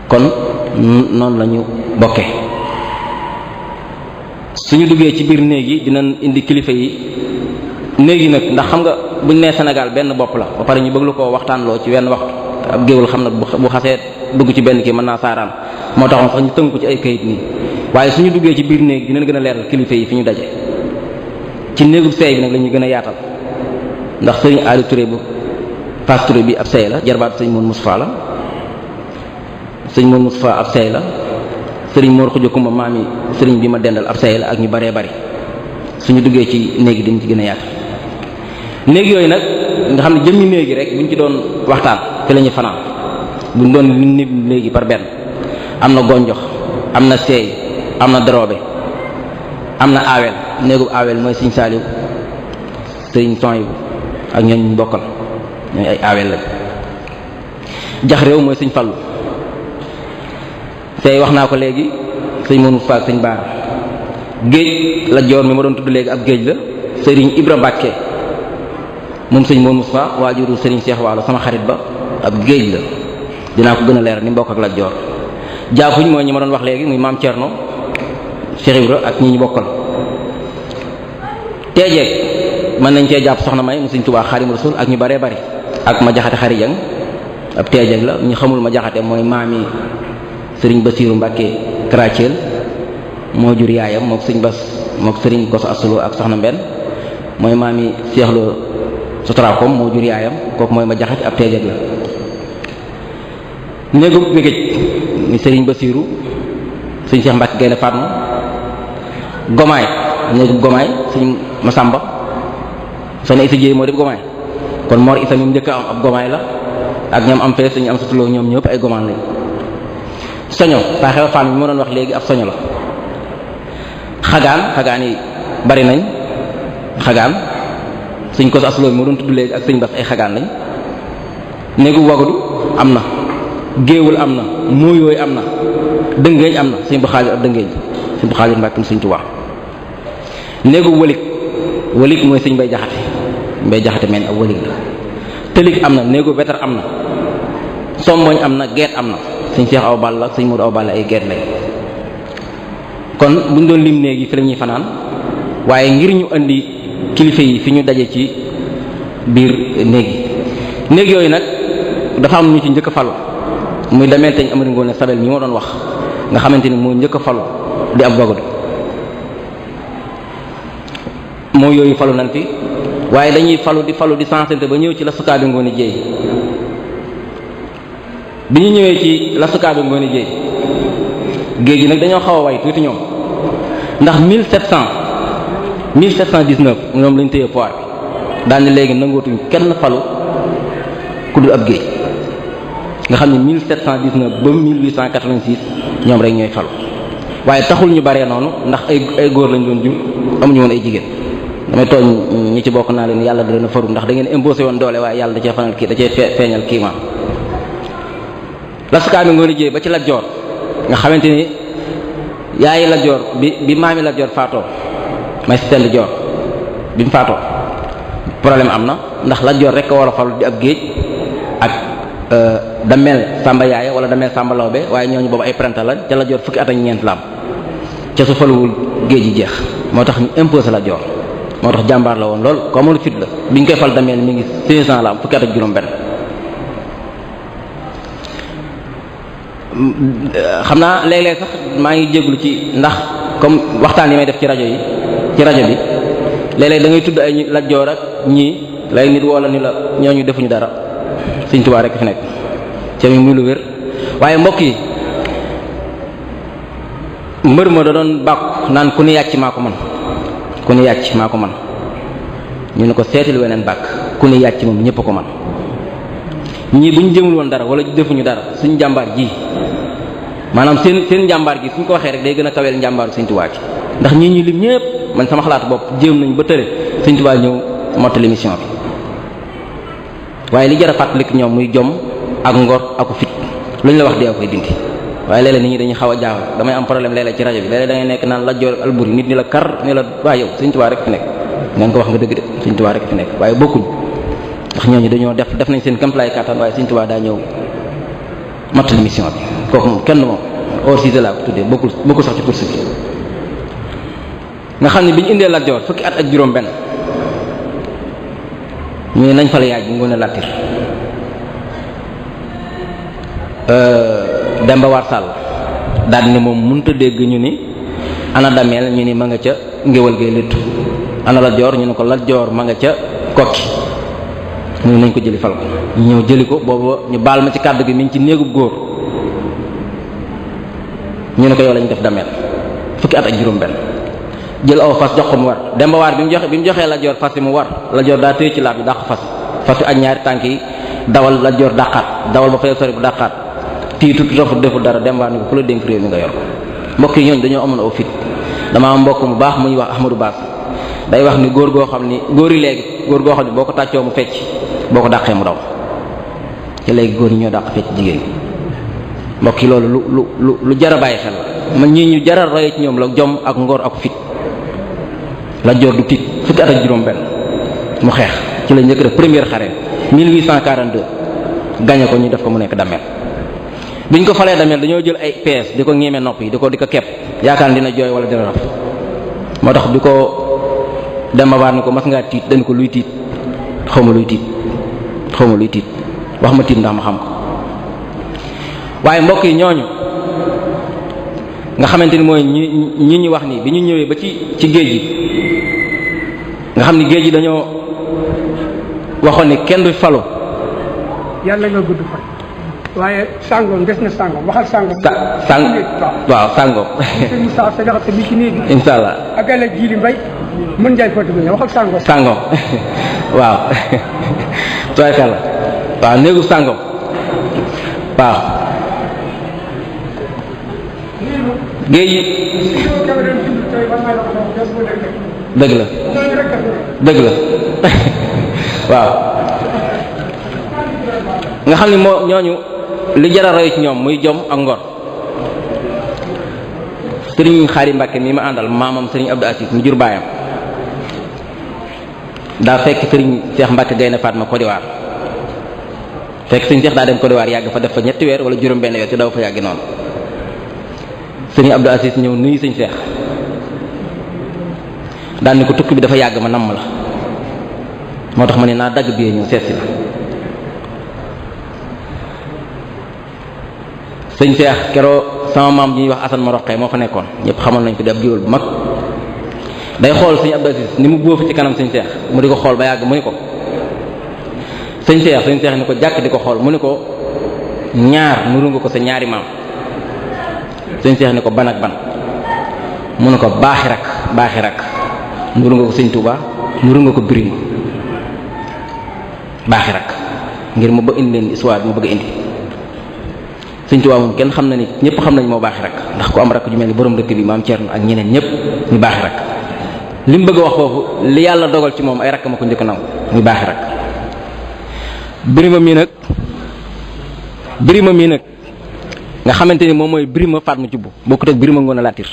kon noonu la ñu bokke suñu duggee ci biir néeg yi dinañ indi kilifa yi néeg yi nag ndax xam nga buñ nee Sénégal benn bopp la ba pare ñu bëgg lu ko waxtaanloo ci wenn waxtu ab géewul xam na bu xasee dugg ci benn kii mën naa saaraan moo taxoon sax ñu tënk ko ci ay kayit nii waaye suñu duggee ci biir néeg dinañ gën a leeral kilifa yi fi ñu daje ci néegub seey bi nag la ñuy gën a yaatal ndax sëriñ Ali Touré bu Fass Touré bi ab seey la jarbaatu sëñ Moon Moustapha la sëñ Moon Moustapha ab seey la sëriñ Mor Xuja Kumba maami sëriñ bi ma dendal ab seey la ak ñu baree bari suñu duggee ci néegi dañ ci gën a yaatal néeg yooyu nag nga xam ne jëmmi néegi rek buñ ci doon waxtaan fi la ñuy fanaan buñ doon nit néegi par benn am na gonjox am na seey am na doroobe am na aawel néegub aawel mooy sëñ Saaliw sëriñ Soyibu ak ñooñ bokkal ñooy ay aawel lañ jax réew mooy sëñ Fallu tey wax naa ko léegi sëñ Mourou Fall sëñ Baara géej la joor mi ma doon tudd léegi ab géej la sëriñ Ibra Mbàkke moom sëñ Mourou Moustapha waajuru sëriñ Cheikh Waalo sama xarit ba ab géej la dinaa ko gën a leeral ni mbokk ak la joor jaafuñ mooy ñi ma doon wax léegi muy maam Thierno Cheikh Ibra ak ñi ñu bokkal teejeeg mën nañ cee jàpp soxna May mu sëñ Tuubaa Xaadimu Rasuul ak ñu baree bari ak ma jaxate xari jang ab teejeeg la ñu xamul ma jaxate mooy maami sëriñ Basiiru Mbàkke Karaciel moo jur yaayam mook sëñ Bas mook sëriñ Koso Asulu ak soxna Mbenn mooy maami Seexloo Sotrakom moo jur yaayam kooku mooy ma jaxate ab teejeeg la néegub mégéej ni sëriñ Basiiru sëñ Cheikh Mbàkke Gaynde Fatma gomaay néegub gomaay sëñ Masamba soxna Isa Jéey moo def gomaay kon Mor Isa mi njëkk am ab gomaay la ak ñoom am fee suñu am sutuloo ñoom ñëpp ay gomaan lañ soño saa xew fan bi ma doon wax léegi ab soño la xagaan yi bari nañ xagaan suñ ko asuloo bi ma doon tudd léegi ak sëñ Bas ay xagaan lañ néegu wagadu am na géewul am na mooyooyu am na dëngéej am na sëñ bu xaalir ab dëngéej sëñ bu xaalir Mbàkke sëñ Tuubaa néegu wëlig mooy sëñ Mbay Jaxate mel ab wëlig la tëlig am na néegu wetar am na somboñ am na geet am na sëñ Cheikh Awa Balla ak sëñ Modou Awa Balla ay geet lay kon buñ doon lim néegi fi la ñuy fanaan waaye ngir ñu indi kilifa yi fi ñu daje ci biir néeg yooyu nag dafa am ñu ci njëkk a falu muy demee teñ Amari Ngoone Sabel mi moo doon wax nga xamante ni moo njëkk a falu di ab wagadu moo yooyu falu nañ fi waaye dañuy falu di sensante ba ñëw ci la sukaabi Ngoone Jéey bi ñu ñëwee ci la sukaabi Ngoone Jéey géej gi nag dañoo xaw a way tuuti ñoom ndax 1719 ñoom lañ téye pouvoir bi daal ni léegi nangootuñ kenn falu ku dul ab géej nga xam ne 1719 ba 1886 ñoom rek ñooy falu waaye taxul ñu baree noonu ndax ay góor lañ doon jur amuñu woon ay jigéen damay tooñ ñi ci bokk naa leen yàlla da leen a faru ndax da ngeen imposé woon doole waaye yàlla da cee fanal kii da cee feeñal kii ma lasukaa bi ngoon jiyee ba ci Lat Joor nga xamante ni yaayi Lat Joor bi maami Lat Joor faatoo may si tend Joor bi mu faatoo problème am na ndax Lat Joor rek a war a falu di ab géej ak dameel Samba Yaaya wala dameel Samba Lawbe waaye ñooñu boobu ay printemps la ca Lat Joor fukki at ak ñeent la am ca su faluwul géej yi jeex moo tax ñu imposé Lat Joor moo tax jàmbaar la woon lool ko amul fit la bi ñu koy fal dameel mi ngi 16 ans la am fukki at ak juróom-benn xam naa léeg-léeg sax maa ngi jéglu ci ndax comme waxtaan yi may def ci rajo bi léeg-léeg da ngay tudd ay Lat Joor ak ñii lay nit woo la ni la ñooñu defuñu dara Sëriñ Tuubaa rek fi nekk ca muy lu wér waaye mbokk yi mbër ma da doon bàkku naan ku ni yàcc maa ko man ku ni yàcc maa ko man ñu ne ko seetil weneen bàkk ku ni yàcc moom ñëpp ko man ñii bu ñu jëmul woon dara wala defuñu dara suñu jàmbaar ji maanaam seen jàmbaar gi suñ ko waxee rek day gën a kaweel njàmbaaru Sëriñ Tuubaa gi ndax ñii ñu lim ñëpp man sama xalaatu bopp jéem nañ ba tëre Sëriñ Tuubaa ñëw mottali mission bi waaye li jar a fàttalik ñoom muy jom ak ngor aku fit lu ñu la wax dee koy dindi waaye léeg-léeg nit ñi dañuy xaw a jaaxal damay am problème léeg-léeg ci rajo bi léeg-léeg da ngay nekk naan Lat Joor Alburi nit ñi la kar ni la waaye yow Sëriñ Tuubaa rek fi nekk ngeen ko wax nga dëgg de Sëriñ Tuubaa rek fi nekk waaye bokkuñ ndax ñooñu dañoo def nañ seen kéemtalaay kàttan waaye Sëriñ Tuubaa daa ñëw mottali mission bi kooku moom kenn moom hors sujet laa ko tuddee bokkul sax ci course bi nga xam ne bi ñu indee Lat Joor fukki at ak juróom-benn ñu ne nañ fa la yaaj bi Ngoone Latir Demba War Sall daal ne moom mënut a dégg ñu ni ana dameel ñu ni ma nga ca ngéwal gay léttu ana Lat Joor ñu ne ko Lat Joor ma nga ca kokki mu ne nañ ko jëli fal ko ñu ñëw jëli ko boobu ñu baal ma ci kàddu gi mi ngi ci néegub góor ñu ne ko yow lañ def dameel fukki at ak juróom-benn jël aw fas jox ko mu war Demba War bi mu joxee Lat Joor fas yi mu war Lat Joor daa téye ci laab bi dàq fas yi ak ñaari tànk yi dawal Lat Joor dàqaat dawal ba fay sori bu dàqaat tiitu rafut deful dara Demba War ni ko ku la dénk réew mi nga yor ko mbokk yi ñooñu dañoo amoon aw fit dama am mbokk mu baax mu ñuy wax Ahmadou Bass day wax ni góor goo xam ni góor yi léegi góor goo xam ni boo ko tàccoo mu fecc boo ko dàqee mu daw ci léegi góor ñi ñoo dàq fecc jigéen mbokk yi loolu lu jar a bàyyi xel la man ñii ñu jar a roye ci ñoom la jom ak ngor ak fit Lat Joor du tiit fukki at ak juróom-benn mu xeex ci la njëkk def première xare 1842 gañe ko ñu def ko mu nekk dameel biñ ko falee dameel dañoo jël ay pees di ko ñeeme nopp yi di ko kepp yaakaar dina jooy wala dina raf moo tax bi ko Demba War ni ko mas ngaa tiit dañ ko luy tiit xawma luy tiit wax ma tiit ndax ma xam ko waaye mbokk yi ñooñu nga xamante ni mooy ñi ñu wax nii bi ñu ñëwee ba ci géej gi nga xam ni géej gi dañoo waxoon ni kenn du falu yàlla nga gudd fan waaye sàngoom des na sàngoom waxal sàngoom waaw sàngoom Moussa sa jaxate bi ci néegi insha Allah ak ala Jili Mbay mën njaay footu bi waxal sàngoom waaw toykala waaw néegu sàngoom waaw géej yi dëgg la waaw nga xam ni moo ñooñu li jar a roy ci ñoom muy jom ak ngor sëriñ Xaari Mbàkke mi ma àndal maamam sëriñ Abdou Aziz mu jur baayam daa fekk sëriñ Cheikh Mbàkke Gaynde Fatma Côte d'Ivoire fekk sëriñ Cheikh daa dem Côte d'Ivoire yàgg fa def fa ñetti weer wala juróom-benn weer te daw fa yàggi noonu sëriñ Abdou Aziz ñëw nuyu sëriñ Cheikh daan ni ko tukki bi dafa yàgg ma namm la moo tax ma ne naa dagg bi ñëw seet si la sëñ Cheikh keroo sama maam ji ñuy wax Assane ma roqee moo fa nekkoon ñëpp xamoon nañ ko di ab géwél bu mag day xool sëñ Abdou Aziz ni mu bóofu ci kanam sëñ Cheikh mu di ko xool ba yàgg mu ni ko sëñ Cheikh ni ko jàkk di ko xool mu ni ko ñaar nuru nga ko sa ñaari maam sëñ Seex ne ko ban ak ban mu ne ko baaxi rak nuru nga ko sëñ Tuubaa nuru nga ko Birima baaxi rak ngir ma ba indi leen histoire bi ma bëgg a indi sëñ Tuubaa moom kenn xam na ni ñëpp xam nañ moo baaxi rak ndax ku am rak ju mel ni borom dëkk bi maam Cerno ak ñeneen ñëpp ñu baaxi rak li mu bëgg a wax foofu li yàlla dogal ci moom ay rakk ma ko njëkk naw muy baaxi rak Birima mii nag nga xamante ni moom mooy Birima Fatma Jubbu bokkut ak Birima Ngoone Latiir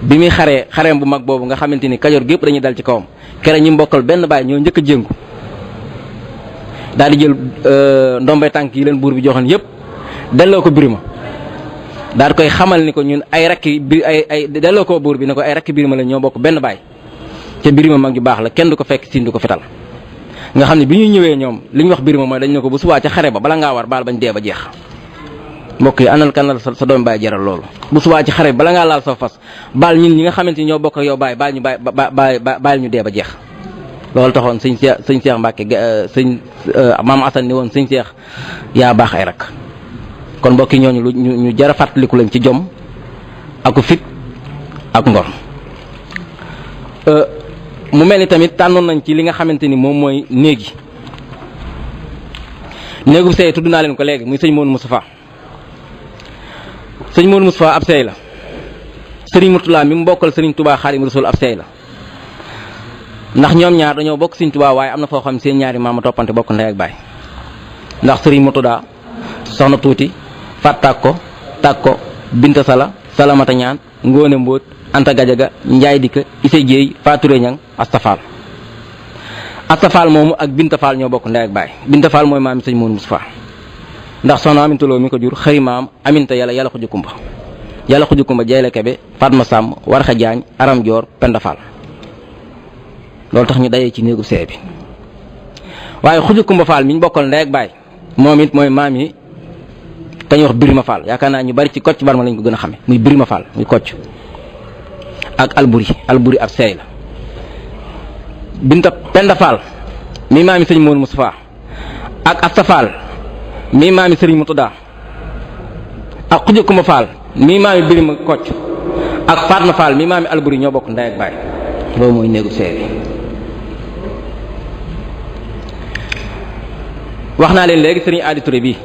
bi muy xareem bu mag boobu nga xamante ni Kajoor gépp dañuy dal ci kawam kere ñi mbokkal benn baay ñoo njëkk a jéngu daal di jël ndombay tànk yi leen buur bi joxoon yépp delloo ko Birima daal di koy xamal ni ko ñun ay rakki bi ay delloo ko buur bi ne ko ay rakki Birima la ñoo bokk benn baay ca Birima mag ju baax la kenn du ko fekk siin du ko fetal nga xam ne bi ñuy ñëwee ñoom li ñu wax Birima mooy dañ ne ko bu subaa ca xare ba bala ngaa war baal bañ dee ba jeex mbokk yi anal kanal sa doom baay jaral loolu bu subaa ci xare bi bala ngaa laal sa fas baal ñun ñi nga xamante ni ñoo bokk ak yow baay baal ñu dee ba jeex loolu taxoon sëñ Seex Mbàkke sëñ maam Asan ni woon sëñ Seex yaa baax ay rak kon mbokk yi ñooñu ñu jar a fàttaliku lañ ci jom aku fit ak ngor mu mel ni tamit tànnoon nañ ci li nga xamante ni moom mooy néegi néegu sey tudd naa leen ko léegi muy sëñ Moodu Moustapha sëñ Moodu Moustapha ab sey la sëriñ Murtala mi mu bokkal sëriñ Touba Xaadimu Rasuul ab sey la ndax ñoom ñaar dañoo bokk sëriñ Touba waaye am na foo xam seen ñaari maama toppante bokk ndey ak baay ndax sëriñ Murtada soxna tuuti Fat Takko Binta Salamata ñaan Ngóone Mbóot Anta Gajaga Njaay Dikka Issa Jéey Fature Ñang Asta Fall moomu ak Binta Fall ñoo bokk ndey ak baay Binta Fall mooy maami sëñ Moodu Moustapha ndax soxna Amintaloo mi ko jur xëy maam Aminta yàlla xuju kumba Jayla Kebe Fatma Sàmm Warxa Jaañ Aram Joor Penda Fall loolu tax ñu dajee ci néegu see bi waaye xuju kumba Fall mi ñu bokkal ndey ak baay moom it mooy maam yi kañuy wax Birima Fall yaakaar naa ñu bari ci Kocc Barma lañ ko gën a xame muy Birima Fall muy Kocc ak Alburi ab seey la Binta Penda Fall mi maami sëñ Moodu Moustapha ak Asta Fall mi maami sëriñ Murtada ak xuju kumba Fall mi maami Birima Kocc ak Fatma Fall mi maami Alburi ñoo bokk ndey ak baay loolu mooy néegu seey bi wax naa leen léegi sëriñ Adi Touré bii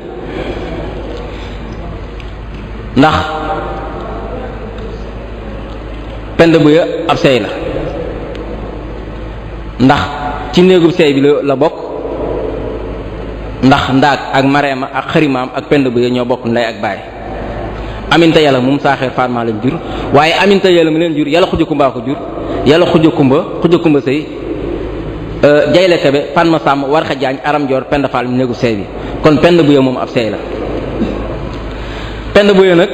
ndax Penda Buya ab seey la ndax ci néegub seey bi la bokk ndax ndaag ak Mareema ak xarimaam ak Penda Buya ñoo bokk ndey ak baay Aminta yàlla moom saaxeer Fatma leen jur waaye Aminta yàlla mu leen jur yàlla xuja kumbaa ko jur yàlla xuja kumba sëy Jayle Kebe Fatma Sàmm Warxa Jaañ Aram Joor Penda Fall mi néegu seey bi kon Penda Buya moom ab seey la Penda Buya nag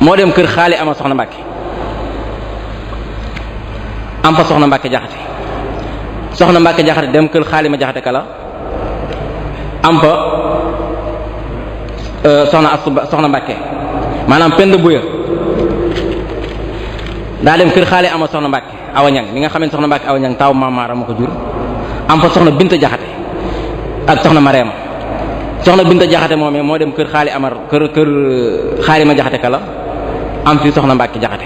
moo dem kër xaali ama soxna Mbàkke am fa soxna Mbàkke Jaxate soxna Mbàkke Jaxate dem kër xaali ma Jaxate kala am fa soxna Mbàkke maanaam Penda Buya daa dem kër xaali ama soxna Mbàkke Awa Ñang mi nga xam ne soxna Mbàkke Awa Ñang taw maamaara ma ko jur am fa soxna Binta Jaxate ak soxna Mareema soxna Binta Jaxate moomee moo dem kër xaali xaali ma Jaxate kala am fi soxna Mbàkke Jaxate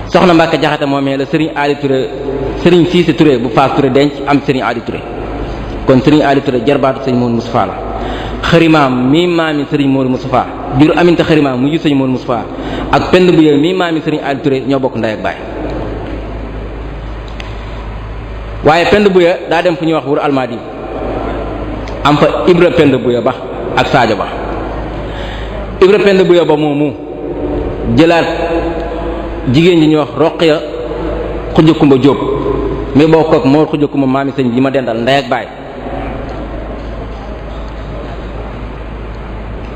soxna Mbàkke Jaxate moomee la Serigne Ali Touré Serigne Cissé Touré bu Faas Touré denc am Serigne Ali Touré kon Serigne Ali Touré jarbaatu Serigne Moodu Moustapha la xarimaam mii maami Serigne Moodu Moustapha jur Aminta xarimaam mu jur Serigne Moodu Moustapha ak Penda Buya mii maami Serigne Ali Touré ñoo bokk ndey ak baay waaye Penda Buya daa dem fu ñuy wax wur almaadi am fa Ibra Penda Buya ba ak Sadio Ba Ibra Penda Buya ba moomu jëlaat jigéen ji ñuy wax Roqiya Xuja Kumba Jóob mi bokk ak moo Xuja Kumba maami sëñ bi ma dendal ndey ak baay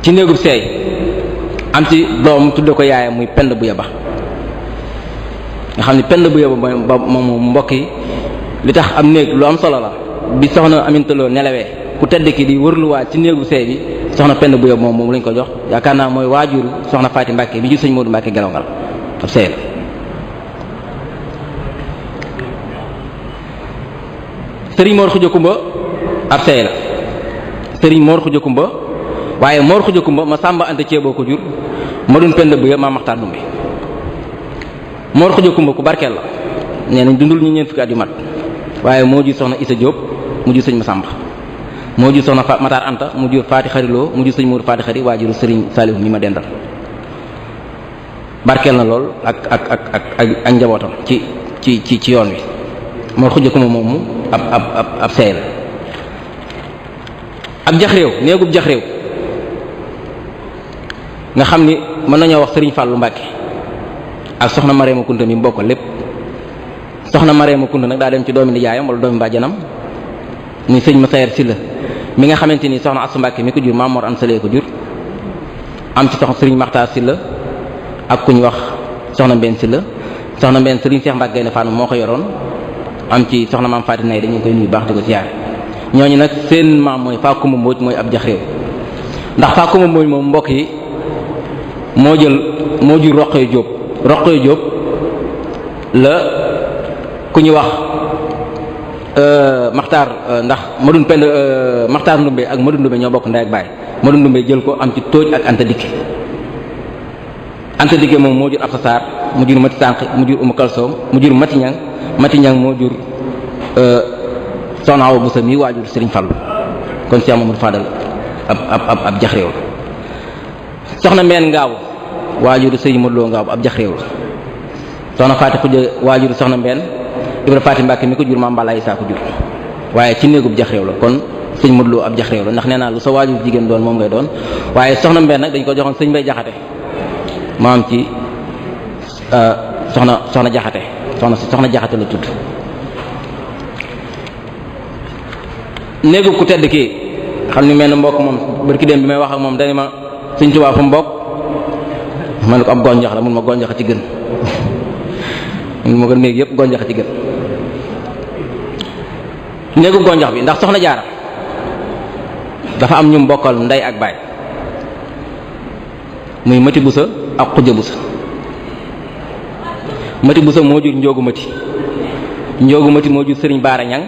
ci néegub seey am ci doom tudde ko yaayam muy Penda Buya ba nga xam ne Penda Buya ba moom mbokk yi li tax am néeg lu am solo la bi soxna Amintaloo nelawee ku tedd ki di wërluwaat ci néegu seey bi soxna Penda Buya moom lañ ko jox yaakaar naa mooy waajuru soxna Faati Mbàkke bi jur sëñ Moodu Mbàkke Gelongal ab seey la sëriñ Mor Xuja Kumba ab seey la sëriñ Mor Xuja Kumba waaye Mor Xuja Kumba ma Samba Anta Ceeboo ko jur ma dun pend bu ya maa Maxtaar Ndumbe. Mor Xuja Kumba ku barkeel la nee nañ dundul ñu ñeent fukki at yu mat waaye moo jur soxna Isa Diop mu jur sëñ Masamba moo jur soxna Matar Anta mu jur Faati Xariloo mu jur sëñ Mourou Faati Xari waajuru sëriñ Saliou mi ma dendal barkeel na lool ak njabootam ci yoon wi. Mor Xuja Kumba moomu ab seey la. ab jax réew néegub jax réew nga xam ni mën nañoo wax sëriñ Fàllu Mbàkke ak soxna Mareema Kunta mi mbokk lépp. soxna Mareema Kunta nag daa dem ci doomi nijaayam wala doomi bàjjanam ni sëñ Masayer Sylla mi nga xamante ni soxna Asu Mbàkke mi ko jur Maam Mor Anta Sali ko jur am ci soxna sëriñ Maxtaar Sylla ak ku ñu wax soxna Mbenn Sylla soxna Mbenn sëriñ Seex Mbàkke Gaynde Fatma moo ko yoroon am ci soxna maam Faati Nay dañu koy nuyu baax di ko siyaare ñooñu nag seen maam mooy Fakuma Mbóoj mooy ab jax réew ndax Fakuma Mbóoj moom mbokk yi moo jur Roqee Jóob Roqee Jóob la ku ñu wax Maxtaar ndax Madun Pend Maxtaar Ndumbe ak Madun Ndumbe ñoo bokk ndey ak baay Madun Ndumbe jël ko am ci tóoj ak Anta Dikke Anta Dikke moom moo jur Absa Saar mu jur Mati Sànq mu jur Umu Kalsoom mu jur Mati Ñang moo jur soxna Awa Busa mi waajur Sëriñ Fallu kon Cheikh Mamadou Fadal ab jax réew la soxna Mbeen Ngaaw waajur Sëriñ Modou Lo Ngaaw ab jax réew la soxna Faati Xuja waajur soxna Mbeen Ibra Faati Mbàkke mi ko jur Maam Balla Isaa ko jur waaye ci néegub jax réew la kon Sëriñ Modou Lo ab jax réew la ndax nee naa lu sa waajur jigéen doon moom ngay doon waaye soxna Mbeen nag dañ ko joxoon Sëriñ Mbay Jaxate maam ci soxna Jaxate soxna Jaxate la tudd. néegu ku tedd kii xam ni mel na mbokk moom barki dem bi may wax ak moom dañu ma Sëñ Tuubaa fa mbokk ma ne ko ab gonjax la mun ma gonjax ci gën mun ma ko néeg yëpp gonjax ci gën néegu gonjax bi ndax soxna Jaara dafa am ñu mbokkal ndey ak baay muy Mati Busa ak Xuja Busa Mati Busa moo jur Njoogu Mati moo jur Sëriñ Baara Ñang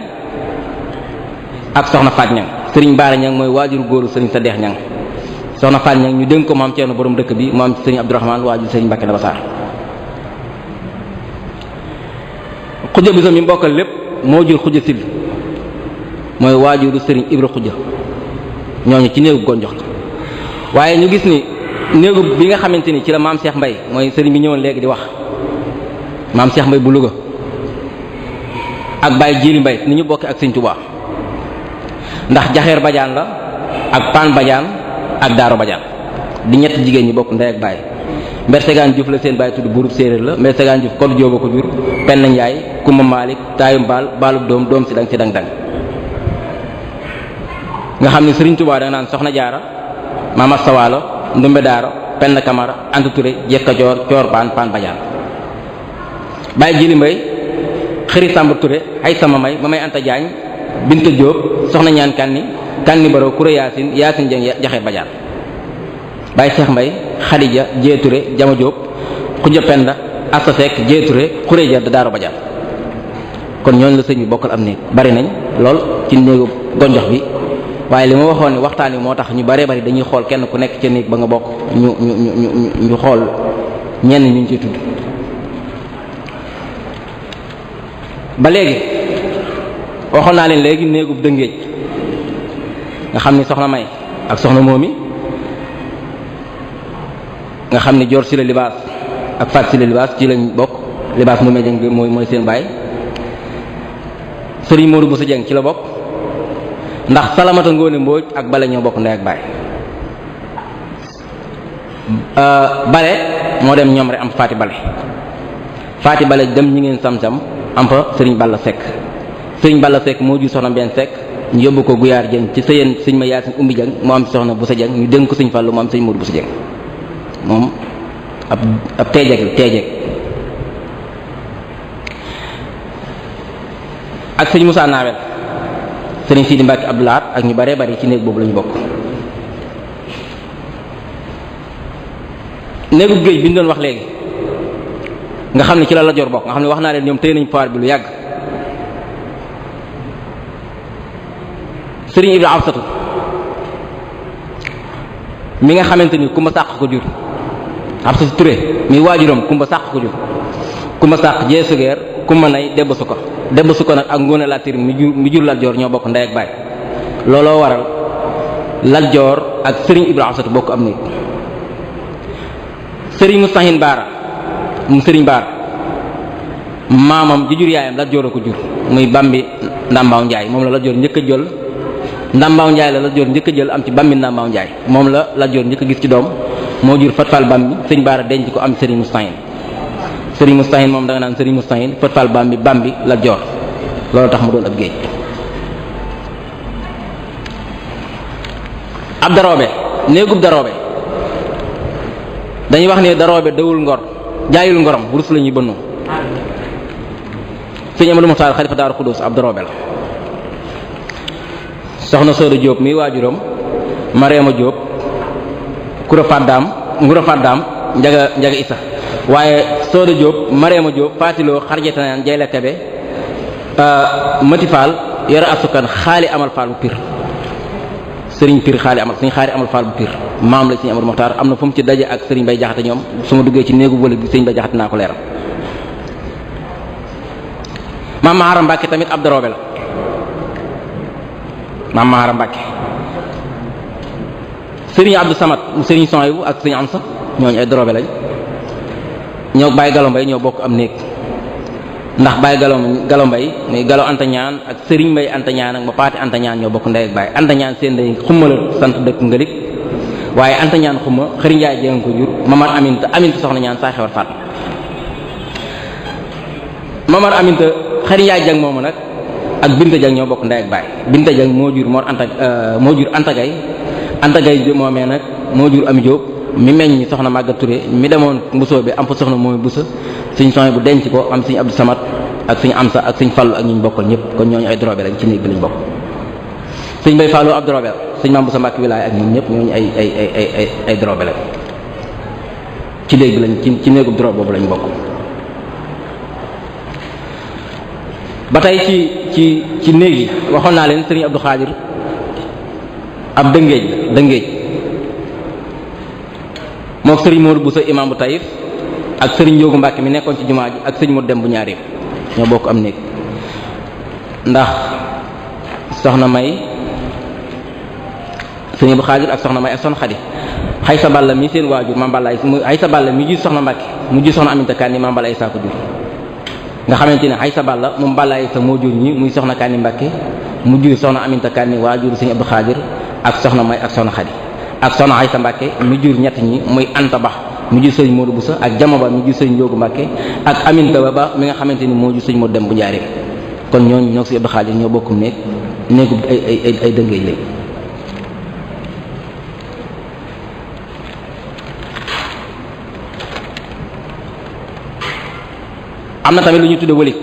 ak soxna Faat Ñang Sëriñ Baara Ñang mooy waajur góoru Sëriñ Sadeex Ñang soxna Faat Ñang ñu dénk ko maam Ceerno borom dëkk bi maam Sëriñ Abdourahmaan waajur Sëriñ Mbàkke Daba Saar Xuja Busa mi mbokkal lépp moo jur Xuja Sil mooy waajuru Sëriñ Ibra Xuja ñooñu ci néegu gonjox la waaye ñu gis ni néegu bi nga xamante ni ci la maam Cheikh Mbay mooy sëriñ bi ñëwoon léegi di wax maam Cheikh Mbay bu Louga ak Baye Jili Mbay ni ñu bokke ak Sëriñ Tuubaa ndax Jaxeer Bajaan la ak Paan Bajaan ak Daaro Bajaan di ñetti jigéen ñi bokk ndey ak baay Mbersegaan Juuf la seen baay tudd buurub séeréer la Mbersegaan Juuf Kodu Jóoba ko jur Penn Njaay Kumba Maalik Taayum Baal Baalub doom si dang ci dang nga xam ne Sëriñ Tuubaa da nga naan soxna Jaara Maam Asta Waalo Ndumbe Daaro Penn Kamara Anta Ture Jekka Joor Coor Paan Bajaan Baye Jili Mbay Xëri Sàmba Ture ay sama may ma may Anta Jaañ Binta Jóob soxna ñaan kanni baro Kuré Yaasin Jeng Jaxeer Bajaan Baye Cheikh Mbay Xadija Jee Ture Jama Jóob Xuja Penda Asta Sekk Jee Ture Kuré Ja Daaro Bajaan kon ñooñu la sëñ bi bokkal am néeg bari nañ lool ci néegu gonjox bi waaye li ma waxoon ne waxtaan wi moo tax ñu bari dañuy xool kenn ku nekk ca néeg ba nga bokk ñu xool ñenn ñu ci tudd ba léegi waxoon naa leen léegi néegub dëngéej nga xam ni soxna May ak soxna Moomi nga xam ni Joor Sila Libaas ak Faat Sila Libaas ci lañ bokk Libaas mu me jëng mooy seen baay Sëriñ Moodu Busa Jeng ci la bokk ndax Salamata Ngoone Mbooj ak Bale ñoo bokk ndey ak baay Bale moo dem ñoom rek am Faati Bale dem ñi ngeen sam-sam am fa Sëriñ Balla Seck moo jur soxna Mbenn Seck ñu yóbbu ko Guyaar Jeng ci sëyeen sëñ ma Yaasin Umbi Jeng moo am soxna Busa Jeng ñu dénk ko sëñ Fallu moo am sëñ Moodu Busa Jeng moom ab teejeeg ak sëñ Moussa Nawel sëriñ Sidi Mbacke Abdoulaat ak ñu baree bari ci néeg boobu la ñu bokk néegu géej bi ñu doon wax léegi nga xam ne ci la Lat Joor bokk nga xam ne wax naa leen ñoom téye nañ pouvoir bi lu yàgg sëriñ Ibra Amsatu mi nga xamante ni Kumba Sàq ko jur Absa Touré mi waajuram Kumba Sàq ko jur Kumba Sàq jee sugeer Kumba nay debba su ko nag ak Ngoone Latir mi jur Lat Joor ñoo bokk ndey ak baay looloo waral Lat Joor ak Serigne Ibra Absatu bokk am néeg Serigne Mustahin Baara mu Serigne Baara maamam ji jur yaayam Lat Joor a ko jur muy Bambi Ndambaaw Njaay moom la Lat Joor njëkk a jël Ndambaaw Njaay la Lat Joor njëkk a jël am ci Bambi Ndambaaw Njaay moom la Lat Joor njëkk a gis ci doom moo jur Fatfal Bambi Serigne Baara denc ko am Serigne Mustahin moom da nga naan Serigne Mustahin Fatfal Bambi Lat Joor loolu tax mu doon ab géej ab daroobe néegub daroobe dañuy wax ne daroobe dawul ngor jaayul ngorom wurus la ñuy bënnoo sëñ Amadou Muxtaar xalifa Daaru Xudus ab daroobe la soxna Sooda Jóob mi waajuram Mareema Jóob ngura fàddaam njaga isa waaye Sooda Jóob Mareema Jóob faatiloo xarjetanaan jay la kebe mati faal yore asukan xaali amal faal bu pir sëriñ pir xaali amal faal bu pir maam la sëriñ Amadou Mokhtar am na fu mu ci daje ak sëriñ Bay Jaxate ñoom su ma duggee ci néegu wala bi sëriñ Bay Jaxate naa ko leeral maam Mahara Mbàkke tamit ab daroobe la maam Mahara Mbàkke sëriñ Abdou Samad mu sëriñ Sohaybu ak sëriñ Amsa ñooñu ay daroobe lañ ñoo Baye Galo Mbay ñoo bokk am néeg ndax Baye Galo Mbay muy Galo Anta Ñaan ak Serigne Mbay Anta Ñaan ak ma paati Anta Ñaan ñoo bokk ndey ak baay Anta Ñaan seen ndey xumma la sant dëkk Ngalik waaye Anta Ñaan xumma Xëri Njaay jéng ko jur Mamar Aminta soxna ñaan saa xewar faat Mamar Aminta Xëri Njaay jéng moomu nag ak Binta Jang ñoo bokk ndey ak baay Binta Jang moo jur Anta Gay moomee nag moo jur Ami Jóob mi meññ soxna Maga Touré mi demoon mbusoo bi am fa soxna mooy busa suñ soxna bu denc ko am suñ Abdou Samad ak suñ Amsa ak suñ Fallu ak ñu bokkal ñëpp kon ñooñu ay drobé lañ ci néeg bi lañ bokk suñ Bay Fallu ab drobé suñ Maam Busa Mbàkke wilaay ak ñun ñëpp ñooñu ay drobé lañ ci néeg bi lañ ci néegub drobé boobu lañ bokk ba tey ci néeg yi waxoon naa leen sëriñ Abdou Xaadir ab dëngéej mook sëriñ Modou Bousso imam bu Taïf ak sëriñ Njóogu Mbàkke mi nekkoon ci jumaa ji ak sëriñ Modou Dem bu Ñaareem ñoo bokk am néeg ndax soxna May sëriñ Abdou Xaadir ak soxna May ak soxna Xadi Xaysa Balla mi seen waajur Maam Balla Xaysa Balla mi jur soxna Mbàkke mu jur soxna Aminta Kanni Maam Balla Isaa ko jur nga xamante ne Xaysa Balla moom Balla Isaa moo jur ñi muy soxna Kanni Mbàkke mu jur soxna Aminta Kanni waajur sëriñ Abdou Xaadir ak soxna May ak soxna Xadi ak soxna Aysa Mbàkke mi jur ñett ñi muy Anta Ba mi jur sëñ Modou Boussa ak Jama Ba mi jur sëñ Njóogu Mbàkke ak Aminta Ba mi nga xamante ni moo jur sëñ Modou Dem bu Njaareem kon ñooñu ñoo si Abdou Xaadir ñoo bokkum néegu ay dëngéej lañ am na tamit lu ñu tudde wëlik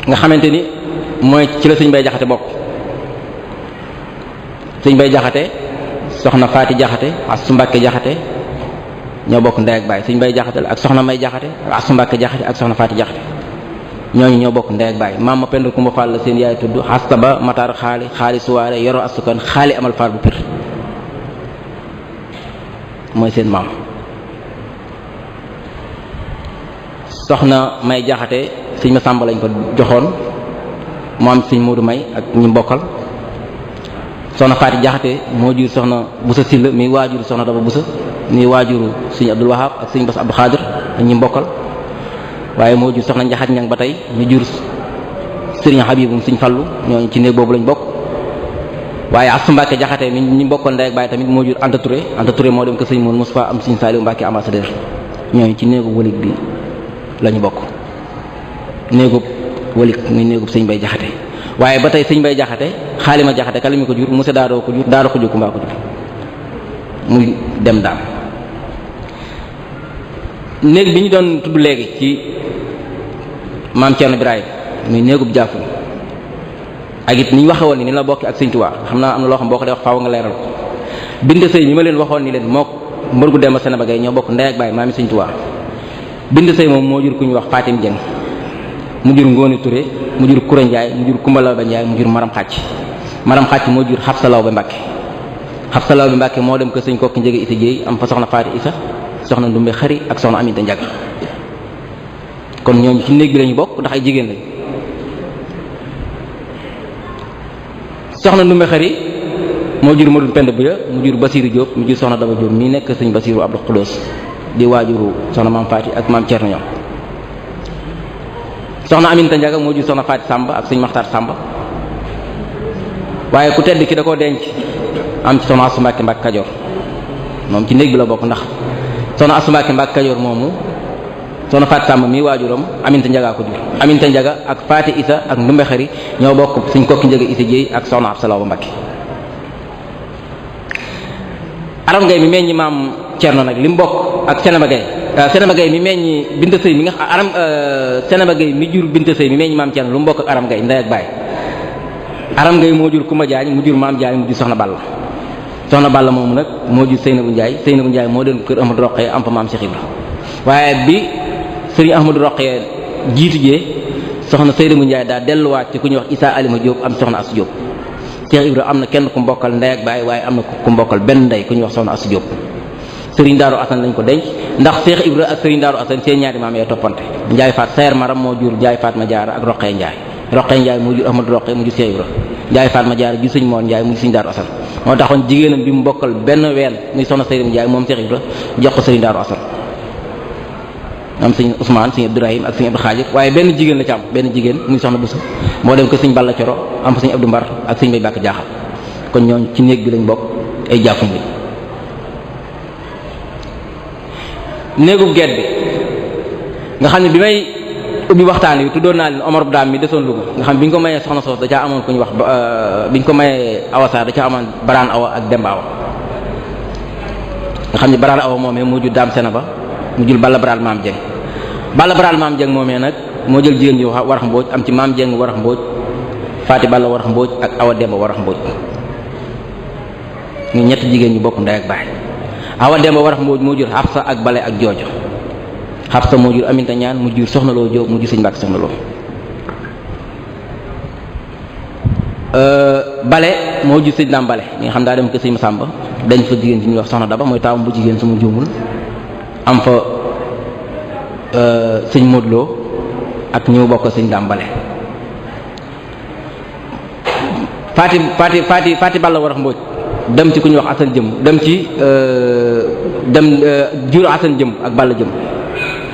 nga xamante ni mooy ci la sëñ Bay Jaxate bokk sëñ Bay Jaxate soxna Faati Jaxate Asu Mbàkke Jaxate ñoo bokk ndey ak baay sëñ Bay Jaxate la ak soxna May Jaxate Asu Mbàkke Jaxate ak soxna Faati Jaxate ñooñu ñoo bokk ndey ak baay maam ma Penda Kumba Fall la seen yaay tudd Xasta Ba Matar xaali suwaare yoro asukan xaali amal faal bu pir mooy seen maam soxna May Jaxate sëñ ma Sàmba lañ ko joxoon mu am sëñ Moodu May ak ñi mbokkal soxna Faati Jaxate moo jur soxna Busa Silla mi waajuru soxna Daba Busa mi waajuru sëñ Abdul Wahab ak sëñ Bass Abdou Xaadir ak ñi mbokkal waaye moo jur soxna Njaxat Ñang ba tey mi jur sëriñ Habibum sëñ Fallu ñooñu ci néeg boobu lañ bokk waaye Asu Mbàkke Jaxate mi ñi mbokkal ndey ak baay tamit moo jur Anta Touré moo dem ko sëñ Moon Mustafa am sëñ Saaliw Mbàkke ambassadeur ñooñu ci néegu wëlig bi lañu bokk néegub wëlig muy néegub sëñ Bay Jaxate waaye ba tey sëñ Bay Jaxate xaalima Jaxate kala mi ko jur monsieur daadoo ko jur daado ko jur kumbaa ko jur muy dem daam néeg bi ñu doon tudd léegi ci maam Cerno Birahim muy néegub jaafu ak it ni ñu waxe woon ni la bokki ak sëñ Tuubaa xam naa am na loo xam boo ko dee wax faaw nga leeral ko bind sëy mi ma leen waxoon ni leen mook mbërgu Demba Seneba Gay ñoo bokk ndey ak baay maami sëñ Tuubaa bind sëy moom moo jur ku ñu wax Fatim Jeng mu jur Ngooni Touré mu jur Kura Njaay mu jur Kumba Lawbe Njaay mu jur Maram Xàcc moo jur Xabsa Lawbe Mbàkke Xabsalaaw bi Mbàkke moo dem ko sëñ Kokki Njëge Isa Jéey am fa soxna Faati Isa soxna Ndumbe Xari ak soxna Aminta Njag kon ñooñu ci néeg bi lañu bokk ndax ay jigéen lañ. soxna Ndumbe Xari moo jur Modou Pend Buya mu jur Basiiru Jóob mu jur soxna Daba Jóob mi nekk sëñ Basiiru Abdou Xuloos di waajuru soxna maam Faati ak maam Cerno ñoom. soxna Aminta Njaga moo jur soxna Faati Sàmba ak sëñ Maxtaar Sàmba waaye ku tedd ki da koo denc am ci soxna Asu Mbàkke Mbàkke Kajoor moom ci néeg bi la bokk ndax soxna Asu Mbàkke Mbàkke Kajoor moomu soxna Faati Sàmba mii waajuram Aminta Njaga ko jur. Aminta Njaga ak Faati Isa ak Ndumbe Xari ñoo bokk sëñ Kokki Njëge Isa Jéey ak soxna Absalaaw ba Mbàkke. Aram Gay mi meññi maam Cerno nag li mu bokk ak Seneba Gay Seneba Gay mi meññi Binta Sëy mi nga Aram Seneba Gay mi jur Binta Sëy mi meññi maam Cerno lu mu bokk ak Aram Gay ndey ak baay. Aram Gay moo jur Kumba Jaañ mu jur maam Jaañ mu jur soxna Balla soxna Balla moomu nag moo jur Seynabu Njaay Seynabu Njaay moo doon kër Ahmadu Roqee am fa maam Cheikh Ibra waaye bi sëriñ Ahmadu Roqee jiitu jee soxna Seynabu Njaay daa delluwaat ci ku ñuy wax Isaa Alima Jóob am soxna Asu Jóob Cheikh Ibra am na kenn ku mbokkal ndey ak baay waaye am na ku mbokkal benn ndey ku ñuy wax soxna Asu Jóob sëriñ Daaru Asan lañ ko denc ndax Cheikh Ibra ak sëriñ Daaru Asan seen ñaari maam yee toppante Njaay Faat Sayer Maram moo jur Njaay Faat ma Jaara ak Roqee Njaay Roqee Njaay moo jur Ahmadu Roqee mu jur Cheikh Ibra Njaay Faat ma Jaara jur sëñ Moor Njaay mu jur sëñ Daaru Asan moo taxoon jigéenam bi mu bokkal benn ween muy soxna Seynabu Njaay moom Cheikh Ibra jox ko sëriñ Daaru Asan am sëñ Ousmane sëñ Abdourahim ak sëñ Abdou Xaadir waaye benn jigéen la ci am benn jigéen muy soxna Busa moo dem ko sëñ Balla Coro am fa sëñ Abdou Mbar ak sëñ Bay Bàkk Jaaxal kon ñooñu ci néeg bi lañ bokk ay jàppum bi néegub geet bi nga xam ne bi may ubbi waxtaan wi tuddoon naa leen Omar Daam mi desoon Louga nga xam bi ñu ko mayee soxna soos da caa amoon ku ñu wax bi ñu ko mayee Awa Sarr da caa amoon Baraan Awa ak Demba Awa nga xam ne Baraan Awa moomee moo jur Daam Sena ba mu jul Balla Baraal Maam Jeng Balla Baraal Maam Jeng moomee nag moo jël jigéen ñi Warax Mbooj am ci Maam Jeng Warax Mbooj Faati Balla Warax Mbooj ak Awa Demba Warax Mbooj ñu ñetti jigéen ñu bokk ndey ak baay Awa Demba Warax Mbooj moo jur Xabsa ak Bale ak Joojo Xabsa moo jur Aminta Ñaan mu jur Soxna Loo Jóob mu jur Sëñ Mbàkke Soxna Loo Bale moo jur Sëñ Daam Bale mi nga xam daa dem ko Sëñ Masamba dañ fa jigéen ci ñuy wax Soxna Daba mooy taawam bu jigéen su mu juumul am fa Sëñ Modou Lo ak ñëw bokk Sëñ Daam Bale Faati Balla Warax Mbooj dem ci ku ñuy wax Asan Jëm dem ci jur Asan Jëm ak Balla Jëm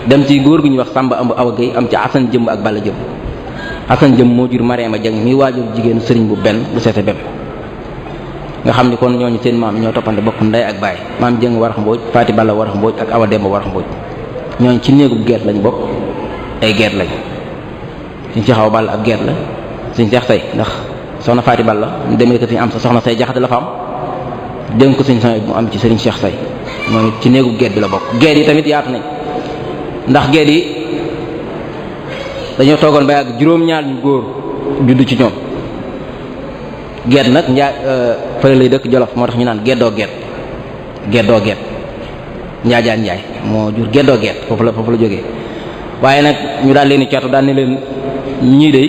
dem ci góor gu ñuy wax Samba Ambu Awa Gueye am ci Asan Jëm ak Balla Jëm Asan Jëm moo jur Mariama Jeng mi waajur jigéenu sëriñ bu benn bu seete bem nga xam ni kon ñooñu seen maam ñoo toppante bokk ndey ak baay Maam Jeng Warax Mbooj Faati Balla Warax Mbooj ak Awa Demba Warax Mbooj ñooñu ci néegub geet lañ bokk ay geet lañ suñ ci xaw Balla ab geet la suñ seex say ndax soxna Faati Balla mu demee ko suñu am sa soxna say jaxate la fa am dénk ko suñ sa mu am ci sëriñ Cheikh say moom it ci néegub geet bi la bokk geet yi tamit yaatu nañ ndax geet yi dañoo toogoon ba yàgg juróom-ñaar ñu góor juddu ci ñoom geet nag njaa fële lay dëkk Jolof moo tax ñu naan geddoo geet njaajaan njaay moo jur geddoo geet foofu la jógee waaye nag ñu daal leen di catu daal ne leen ñii de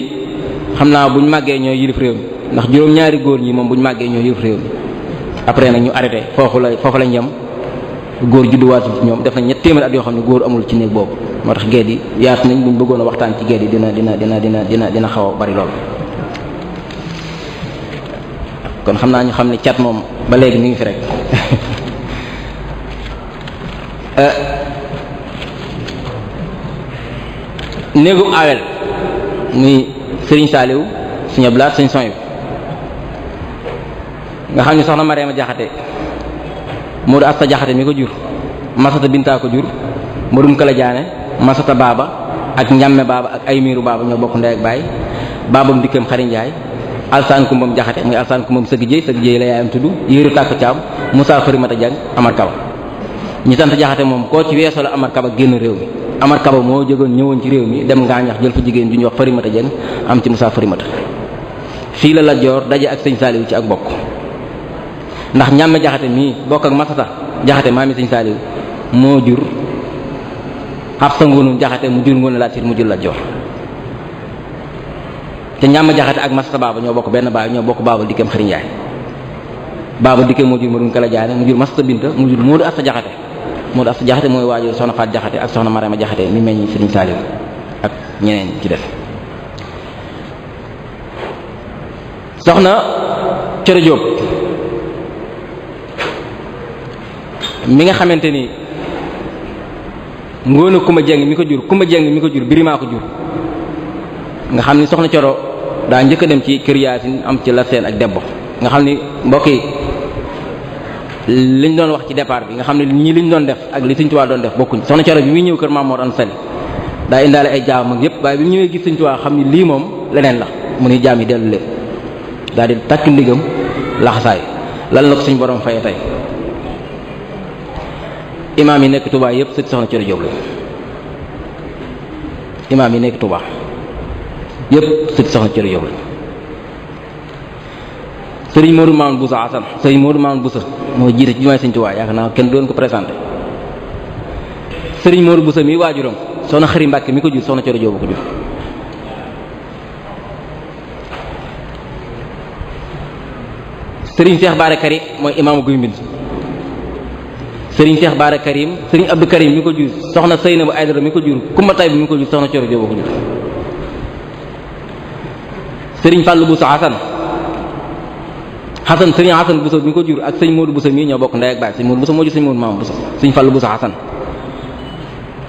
xam naa buñ màggee ñoo yilif réew mi ndax juróom-ñaari góor ñi moom buñ màggee ñoo yilif réew mi après nag ñu arrêté foofu lañ yem góor judduwaat ci ñoom def nañ ñett téeméer at yoo xam ne góor amul ci néeg boobu moo tax geet yi yaatu nañ buñ bëggoon a waxtaan ci geet yi dina xaw a bari lool kon xam naa ñu xam ne cat moom ba léegi mi ngi fi rek néegu awel muy sëriñ Saaliw Sëriñ Ablaat Sëriñ Soñu nga xam ne soxna Mariama Jaxate Moodu Asta Jaxate mi ko jur Masata Bintaa ko jur Modum Kala Jaane Masata Baaba ak Njàmme Baaba ak Aymiiru Baaba ñoo bokk ndey ak baay baabam dikkam Xari Njaay Alsaan Kumbam Jaxate muy Alsaan Kumbam sëgg jéy la yaayam tudd Yéeru Tàkk Caam Musaa Farimata Jang Amar Kaba ñi sant Jaxate moom koo ci weesoo la Amar Kaba génn réew mi Amar Kaba moo ñëwoon ci réew mi dem Ngaañax jël fa jigéen ju ñuy wax Farimata Jang am ci Musaa Farimata fii la Lat Joor daje ak sëñ Saaliw ci ak bokk ndax Ñàmme Jaxate mii bokk ak Masata Jaxate maami sëñ Saaliw moo jur Xabsa Ngoonu Jaxate mu jur Ngoone Latiir mu jur Lat Joor te Ñàmme Jaxate ak Masata Baaba ñoo bokk benn baay ñoo bokk baaba dikkam Xari Njaay baaba dikkee moo jur Modou Kala Jaane mu jur Masta Binta mu jur Modou Asta Jaxate Modou Asta Jaxate mooy waajur soxna Faat Jaxate ak soxna Marama Jaxate mi meññ Sëriñ Saaliw ak ñeneen ci def soxna Coro Jóob mi nga xamante ni Ngoone Kumba Jeng mi ko jur Kumba Jeng mi ko jur Birima ko jur nga xam ni soxna Coro daa njëkk a dem ci kër Yaasin am ci la seen ak debbo nga xam ni mbokk yi liñ doon wax ci départ bi nga xam ne ñii liñ doon def ak li Sëriñ Tuubaa doon def bokkuñ soxna Coro bi muy ñëw kër Mamoor Anta Sali daa indaale ay jaam ak yépp waaye bi mu ñëwee gis Sëriñ Tuubaa xam ni lii moom leneen la mu ni jaam yi dellu leen daal di takk ndigam laxasaay lan la ko suñ borom faye tey imaam yi nekk Touba yëpp sët soxna Coro Jóob la imaam yi nekk Touba yëpp sët soxna Coro Jóob la sëriñ Modou Mamoun Boussa Assane sëriñ Modou Mamoun Boussa moo jiite ci jumaay Sëriñ Tuubaa yaakaar naa kenn doon ko présenté sëriñ Modou Boussa mi waajuram soxna Xari Mbàkke mi ko jur soxna Coro Jóob ko jur sëriñ Cheikh Bara Karim mooy imaamu Guy Mbind sëriñ Cheikh Bara Karim sëriñ Abdou Karim mi ko jur soxna Seynabu Aydara mi ko jur Kumba Tay bi mi ko jur soxna Coro Jóob ko jur sëriñ Fàllu Bousso Xasan sëriñ Xasan Bousso mi ko jur ak sëñ Modou Bousso mii ñoo bokk ndey ak baay sëñ Modou Bousso moo jur sëñ Modou Maam Bousso sëñ Fàllu Bousso Xasan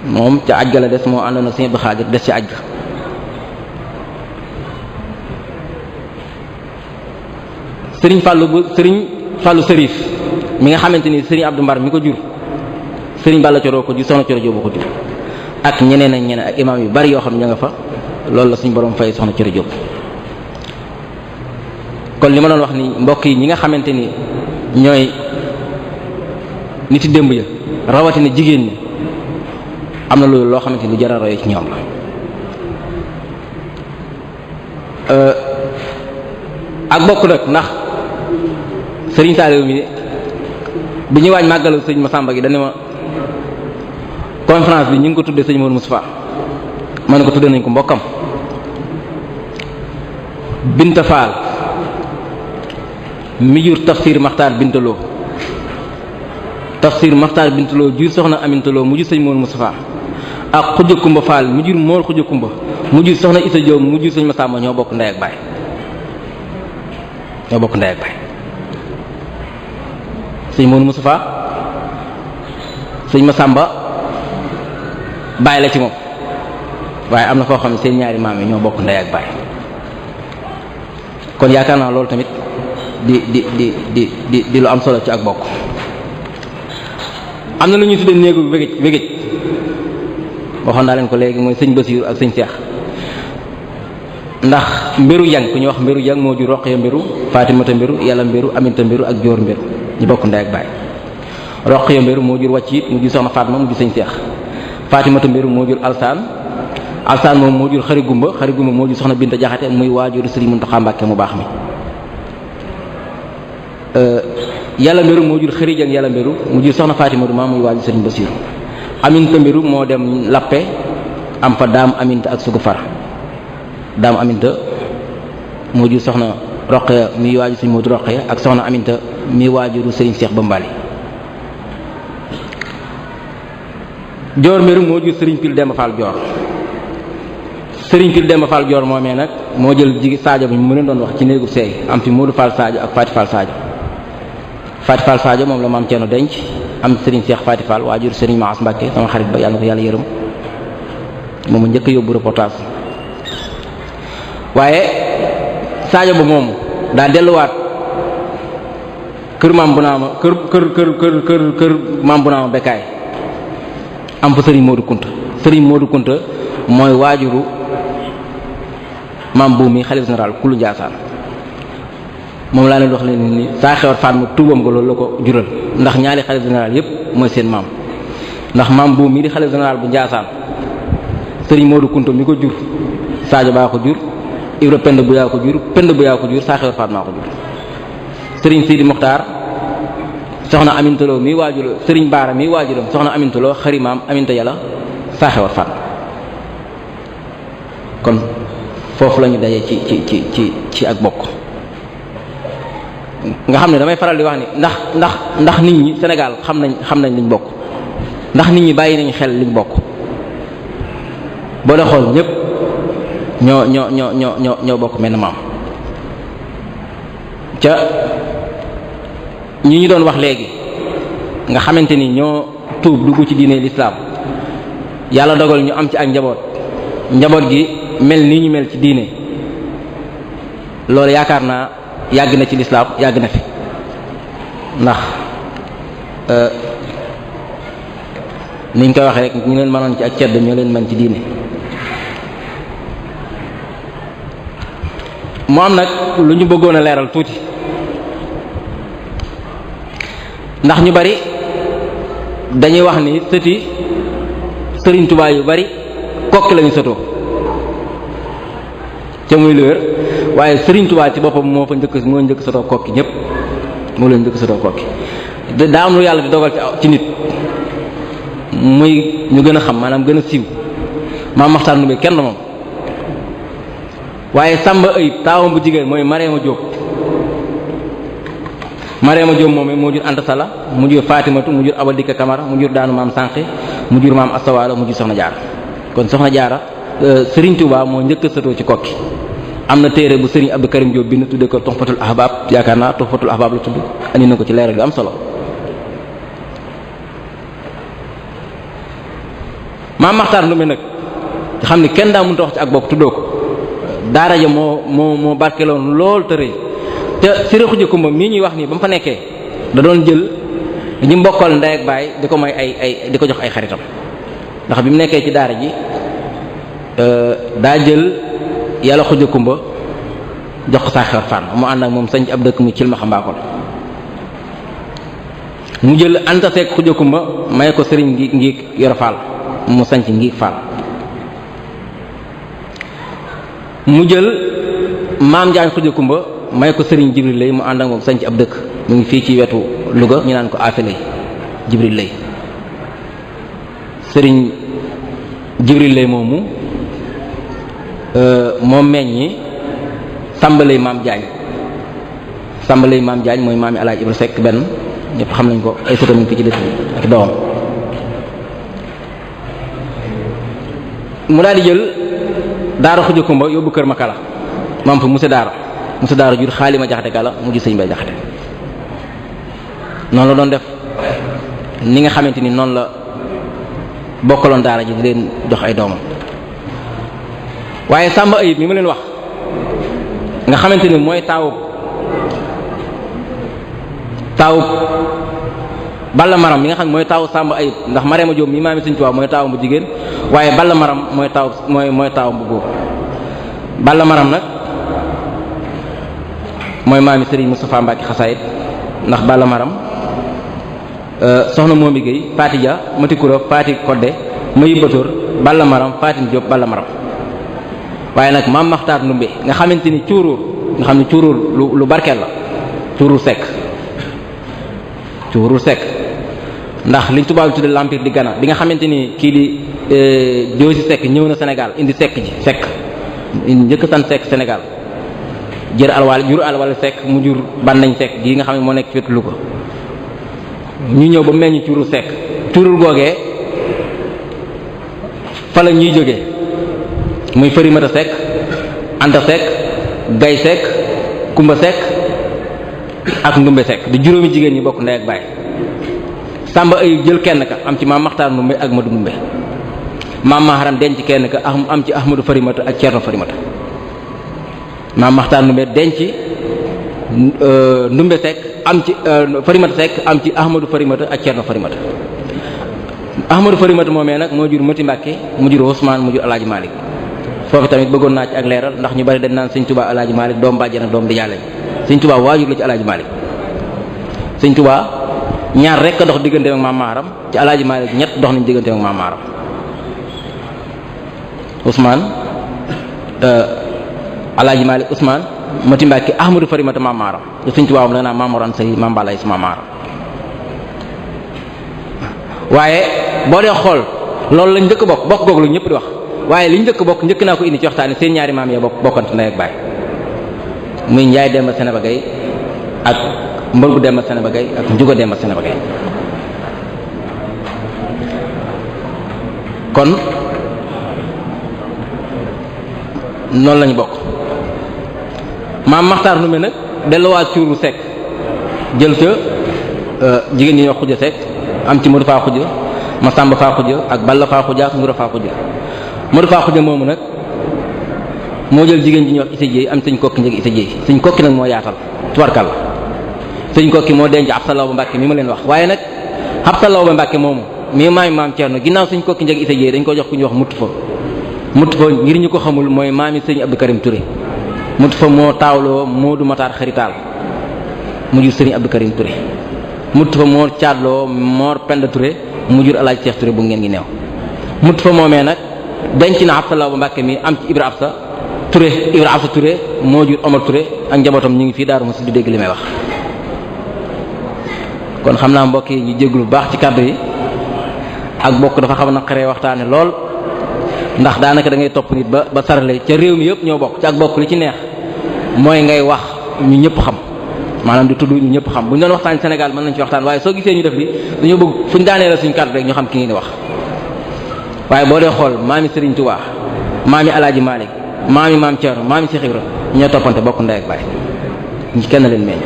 moom ca aj ga la des moo àndoon ak sëñ Abdou Xaadir des ci aj ga sëriñ Fàllu Sërif mi nga xamante ni sëriñ Abdou Mbar mi ko jur sëriñ Balla Coro ko jur soxna Coro Jóob ko jur ak ñeneen ak ñeneen ak imaam yu bari yoo xam ne ña nga fa loolu la suñu borom fay soxna Coro Jóob kon li ma doon wax ni mbokk yi ñi nga xamante ni ñooy niti démb ya rawatina jigéen ñi am na loolu loo xamante ni lu jar a roye ci ñoom la ak bokk nag ndax sëriñ Saaliw mi bi ñuy waaj màggalu sëñ Masamba gi dañ ne ma conférence bi ñu ngi ko tuddee sëñ Modou Moustapha ma ne ko tuddee nañ ko mbokkam Binta Faal mi jur tafsir Maxtaar Bintaloo tafsir Maxtaar Bintaloo jur soxna Amintaloo mu jur sëñ Modou Moustapha ak Xuja Kumba Faal mu jur Moor Xuja Kumba mu jur soxna Isa Jóob mu jur sëñ Masamba ñoo bokk ndey ak baay ñoo bokk ndey ak baay sëñ Modou Moustapha sëñ Masamba baay la ci moom waaye am na koo xam ne seen ñaari maam yi ñoo bokk ndey ak baay kon yaakaar naa loolu tamit di lu am solo ci ak bokk am na lu ñuy tuddee néegu wégéj waxoon naa leen ko léegi mooy sëñ Basiiru ak sëñ Seex ndax mbiru yang ku ñuy wax mbiru yang moo jur Roqaya mbiru Fatimata mbiru Yàlla mbiru Aminta mbiru ak Joor mbiru ñu bokk ndey ak baay Roqaya mbiru moo jur Wàcciit mu jur soxna Fatma mu jur sëñ Seex Fatimata mbiru moo jur Alsaan moom moo jur Xari Gumba moo jur soxna Binta Jaxate muy waajur Sëriñ Muntaxa Mbàkke mu baax mi Yàlla mbiru moo jur Xari Jang Yàlla mbiru mu jur soxna Fatimatu ma muy waajur Sëriñ Basiiru Aminta mbiru moo dem Lappe am fa Daam Aminta ak Sugu Far Daam Aminta moo jur soxna Roqaya mi waajur Sëriñ Moodu Roqaya ak soxna Aminta mi waajuru Sëriñ Seex Bambali Joor mbiru moo jur Sëriñ Pil Demba Fall Joor Sëriñ Pil Demba Fall Joor moomee nag moo jël jigi Sadio bi mu leen doon wax ci néegu seey am fi Moodu Fall Sadio ak Faati Fall Sadio Faati Fall Sadio moom la maam Ceerno denc am Sëriñ Seex Faati Fall waajur Sëriñ Maas Mbàkke sama xarit ba yàlla na ko yàlla yërëm moom njëkk a yóbbu reportage waaye Sadio ba moom daa delluwaat kër maam bu naama kër maam bu naama Bekkaay am fa Sëriñ Moodu Kunta mooy waajuru maam bu mi xalifa général kulu Njaasaan moom laa leen wax leen ni saa xewar Fatma tuubam nga loolu la ko jural ndax ñaari xalifa général yépp mooy seen maam ndax maam bu mi di xalifa général bu Njaasaan Sëriñ Moodu Kunta mi ko jur Sadio baa ko jur Ibra Pend bu yaa ko jur saa xewar Fatma ko jur Sëriñ Sidi Muxtaar soxna Amintaloo mi waajur Sëriñ Baara mi waajuram soxna Amintaloo xari maam Aminta Yàlla saa xewar Fatma kon foofu lañu daje ci ak bokk nga xam ne damay faral di wax ni ndax nit ñi Sénégal xam nañ liñ bokk, ndax nit ñi bàyyi nañ xel liñ bokk. boo dee xool ñëpp ñoo bokk menn maam. ca ñi ñu doon wax léegi nga xamante ni ñoo tuub dugg ci diine lislaam yàlla dogal ñu am ci ak njaboot gi mel nii ñu mel ci diine, loolu yaakaar naa yàgg na ci lislaam yàgg na fi, ndax niñ koy waxee rek ñu leen mënoon ci ak cedd ñoo leen mën ci diine. mu am nag lu ñu bëggoon a leeral tuuti, ndax ñu bari dañuy wax ni sëti Sëriñ Tuubaa yu bari Kokki lañu sëtoo ca muy lu wér, waaye Sëriñ Tuubaa ci boppam moo njëkk sëtoo Kokki ñëpp, moo leen njëkk sëtoo Kokki. daa am lu yàlla di dogal ci nit muy ñu gën a xam, maanaam gën a siiw. Maam Maxtaar Ndumbe kenn moom, waaye Samba Ayib taawam bu jigéen mooy Mariama Jóob. Mariama Jóob moom moo jur Anta Sala, mu jur Fatimatu, mu jur Abal Dikka Kamara, mu jur daanu maam Sànqi, mu jur maam Astawaalo, mu jur Soxna Jaara. kon Soxna Jaara Sëriñ Tuubaa moo njëkk a sëtoo ci Kokki. am na téere bu Sëriñ Abdou Karim Jóob bind tudde ko Tuhfatul Ahbab, yaakaar naa Tuhfatul Ahbab la tudd, andi na ko ci leeral yu am solo. Maam Maxtaar Ndumbe nag nga xam ne kenn daa mënut a wax ci ak bopp tuddoo ko, daara ja moo barkeloon lool te rëy. te Sëriñ Xuja Kumba mii ñuy wax nii ba mu fa nekkee da doon jël ñi mbokkal ndey ak baay di ko may di ko jox ay xaritam, ndax bi mu nekkee ci daara ji daa jël Yàlla Xuja Kumba jox ko saa xewar Fànn mu ànd ak moom sañ ab dëkk mu Cilmaxa Mbaakol. mu jël Anta Seck Xuja Kumba may ko Sëriñ ngi Yoro Fall mu sañc ngi Fall. mu jël Maam Jaañ Xuja Kumba may ko Sëriñ Jibril Lay mu ànd ak moom sañc ab dëkk mu ngi fii ci wetu Louga ñu naan ko Afe Lay Jibril Lay. Sëriñ Jibril Lay moomu moom meññi Samba Lay Maam Jaañ. Samba Lay Maam Jaañ mooy maami Alaaji Ibra Sekk benn ñëpp xam nañ ko, ay sëtam fii ci dëkk ak doomam. mu daal di jël Daara Xuja Kumba yóbbu Kër Makala maam fa Musa Daara jur Xaalima Jaxate Kala mu jur Sëñ Bay Jaxate. noonu la doon def ni nga xamante ni noonu la bokkaloon daara ji di leen jox ay doomam. waaye Samba Ayib mi ma leen wax nga xamante ni mooy taawub Balla Maram mi nga xam ne mooy taawu Samba Ayib, ndax Mariama Jóob mi maami Sëñ Tuubaa mooy taawam bu jigéen, waaye Balla Maram mooy taawam bu góor. Balla Maram nag mooy maami Sëriñ Moustapha Mbacke Xasaayid, ndax Balla Maram soxna Momi Gueye Faati Dia Mati Kura Faati Kodde Mayi Batoor Balla Maram Faati Diop Balla Maram. waaye nag Maam Maxtaar Ndumbe nga xamante ni cuuruur nga xam ne cuuruur lu barkeel la, cuuruur sekk ndax liñ tubaab bi tudde l'empire di Ghana bi nga xamante ni kii di Joosi Sekk ñëw na Sénégal indi sekk njëkk san sekk Sénégal jur alwal sekk mu jur bandañ sekk gii nga xam ne moo nekk ci wetu Louga. ñu ñëw ba meññ cuuruur sekk, cuuruur googee fa la ñuy jógee muy Farimata Sekk, Anta Sekk, Gay Sekk, Kumba Sekk ak Ndumbe Sekk di juróomi jigéen ñi bokk ndey ak baay. Samba Ayib jël kenn ka am ci Maam Maxtaar Ndumbe ak Madu Ndumbe, Maam Maharam denc kenn ka am ci Ahmadu Farimata ak Ceerno Farimata. Maam Maxtaar Ndumbe denc Ndumbe Sekk am ci Farimata Sekk am ci Ahmadu Farimata ak Ceerno Farimata. Ahmadu Farimata moomee nag moo jur Mati Mbàkke mu jur Usmaan mu jur Alaaji Malik. foofu tamit bëggoon naa ci ak leeral ndax ñu bari dañ naan Sëñ Tuubaa Alaaji Malik doom bàjjen ak doom di jàlle. Sëñ Tuubaa waajur la ci Alaaji Malik. Sëñ Tuubaa ñaar rek a dox diggante ak Maam Maharam, ci Alaaji Malik ñett dox nañ diggante ak Maam Maharam. Usmaan Alaaji Malik Usmaan Mati Mbàkke Ahmadu Farimata Maam Maharam te Sëñ Tuubaa moom la naa Maam Mor Anta Sali Maam Balla Aysa Maam Maharam. waaye boo dee xool loolu lañ njëkk bokk googu lu ñëpp di wax, waaye liñ njëkk naa ko indi ci waxtaani seen ñaari maam ya bokkante ndey ak baay muy Njaay Demba Seneba Gay ak Mbërgu Demba Sénéba Gaye ak Njuga Demba Sénéba Gaye. kon noonu lañu bokk. maam Maxtaar Ndumbe nag delluwaat cuuru Seck jël ca jigéen ñi ñoo Xuja Seck am ci Modou Faa Xuja Masamba Faa Xuja ak Balla Faa Xuja ak Ngura Faa Xuja. Modou Faa Xuja moomu nag moo jël jigéen ji ñuy wax Issa Dieye am sëñ kokki njëg Issa Dieye sëñ kokki nag moo yaatal tubarkal sëñ kokki moo denc Absa Law ba Mbàkke mi ma leen wax. waaye nag Absa Law ba Mbàkke moomu mii maam Thierno ginnaaw sëñ kokki njëg Issa Dieye dañ ko jox ku ñuy wax mutt fa ngir ñu ko xamul mooy maami sëñ Abdou Karim Touré. mutt fa moo taawloo Moodu Matar xaritaal mu jur sëriñ Abdou Karim Touré. mutt fa moo caadloo Mor Penda Touré mu jur Alaaji Cheikh Touré bu ngeen ngi neew. mutt fa moomee nag denc na Absa Law ba Mbàkke mi am ci Ibra Absa Touré moo jur Omar Touré ak njabootam ñu ngi fii Daaru Musi du dégg li may wax. kon xam naa mbokk yi ñu jéglu bu baax ci kàddu yi ak bokk dafa xam na xaree waxtaane lool ndax daanaka da ngay topp nit ba sarale ca réew mi yëpp ñoo bokk ci ak bokk li ci neex mooy ngay wax ñu ñëpp xam maanaam di tudd ñu ñëpp xam bu ñu doon waxtaan Sénégal mën nañ ci waxtaan waaye soo gisee ñu def li dañoo bëgg fu ñu daanee la suñu kàddu rek ñu xam ki ngi di wax. waaye boo dee xool maami Serigne Touba maami Alaaji Malick maami maam Thierno maami Cheikh Ibra ñoo toppante bokk ndey ak baay ñi kenn leen meññ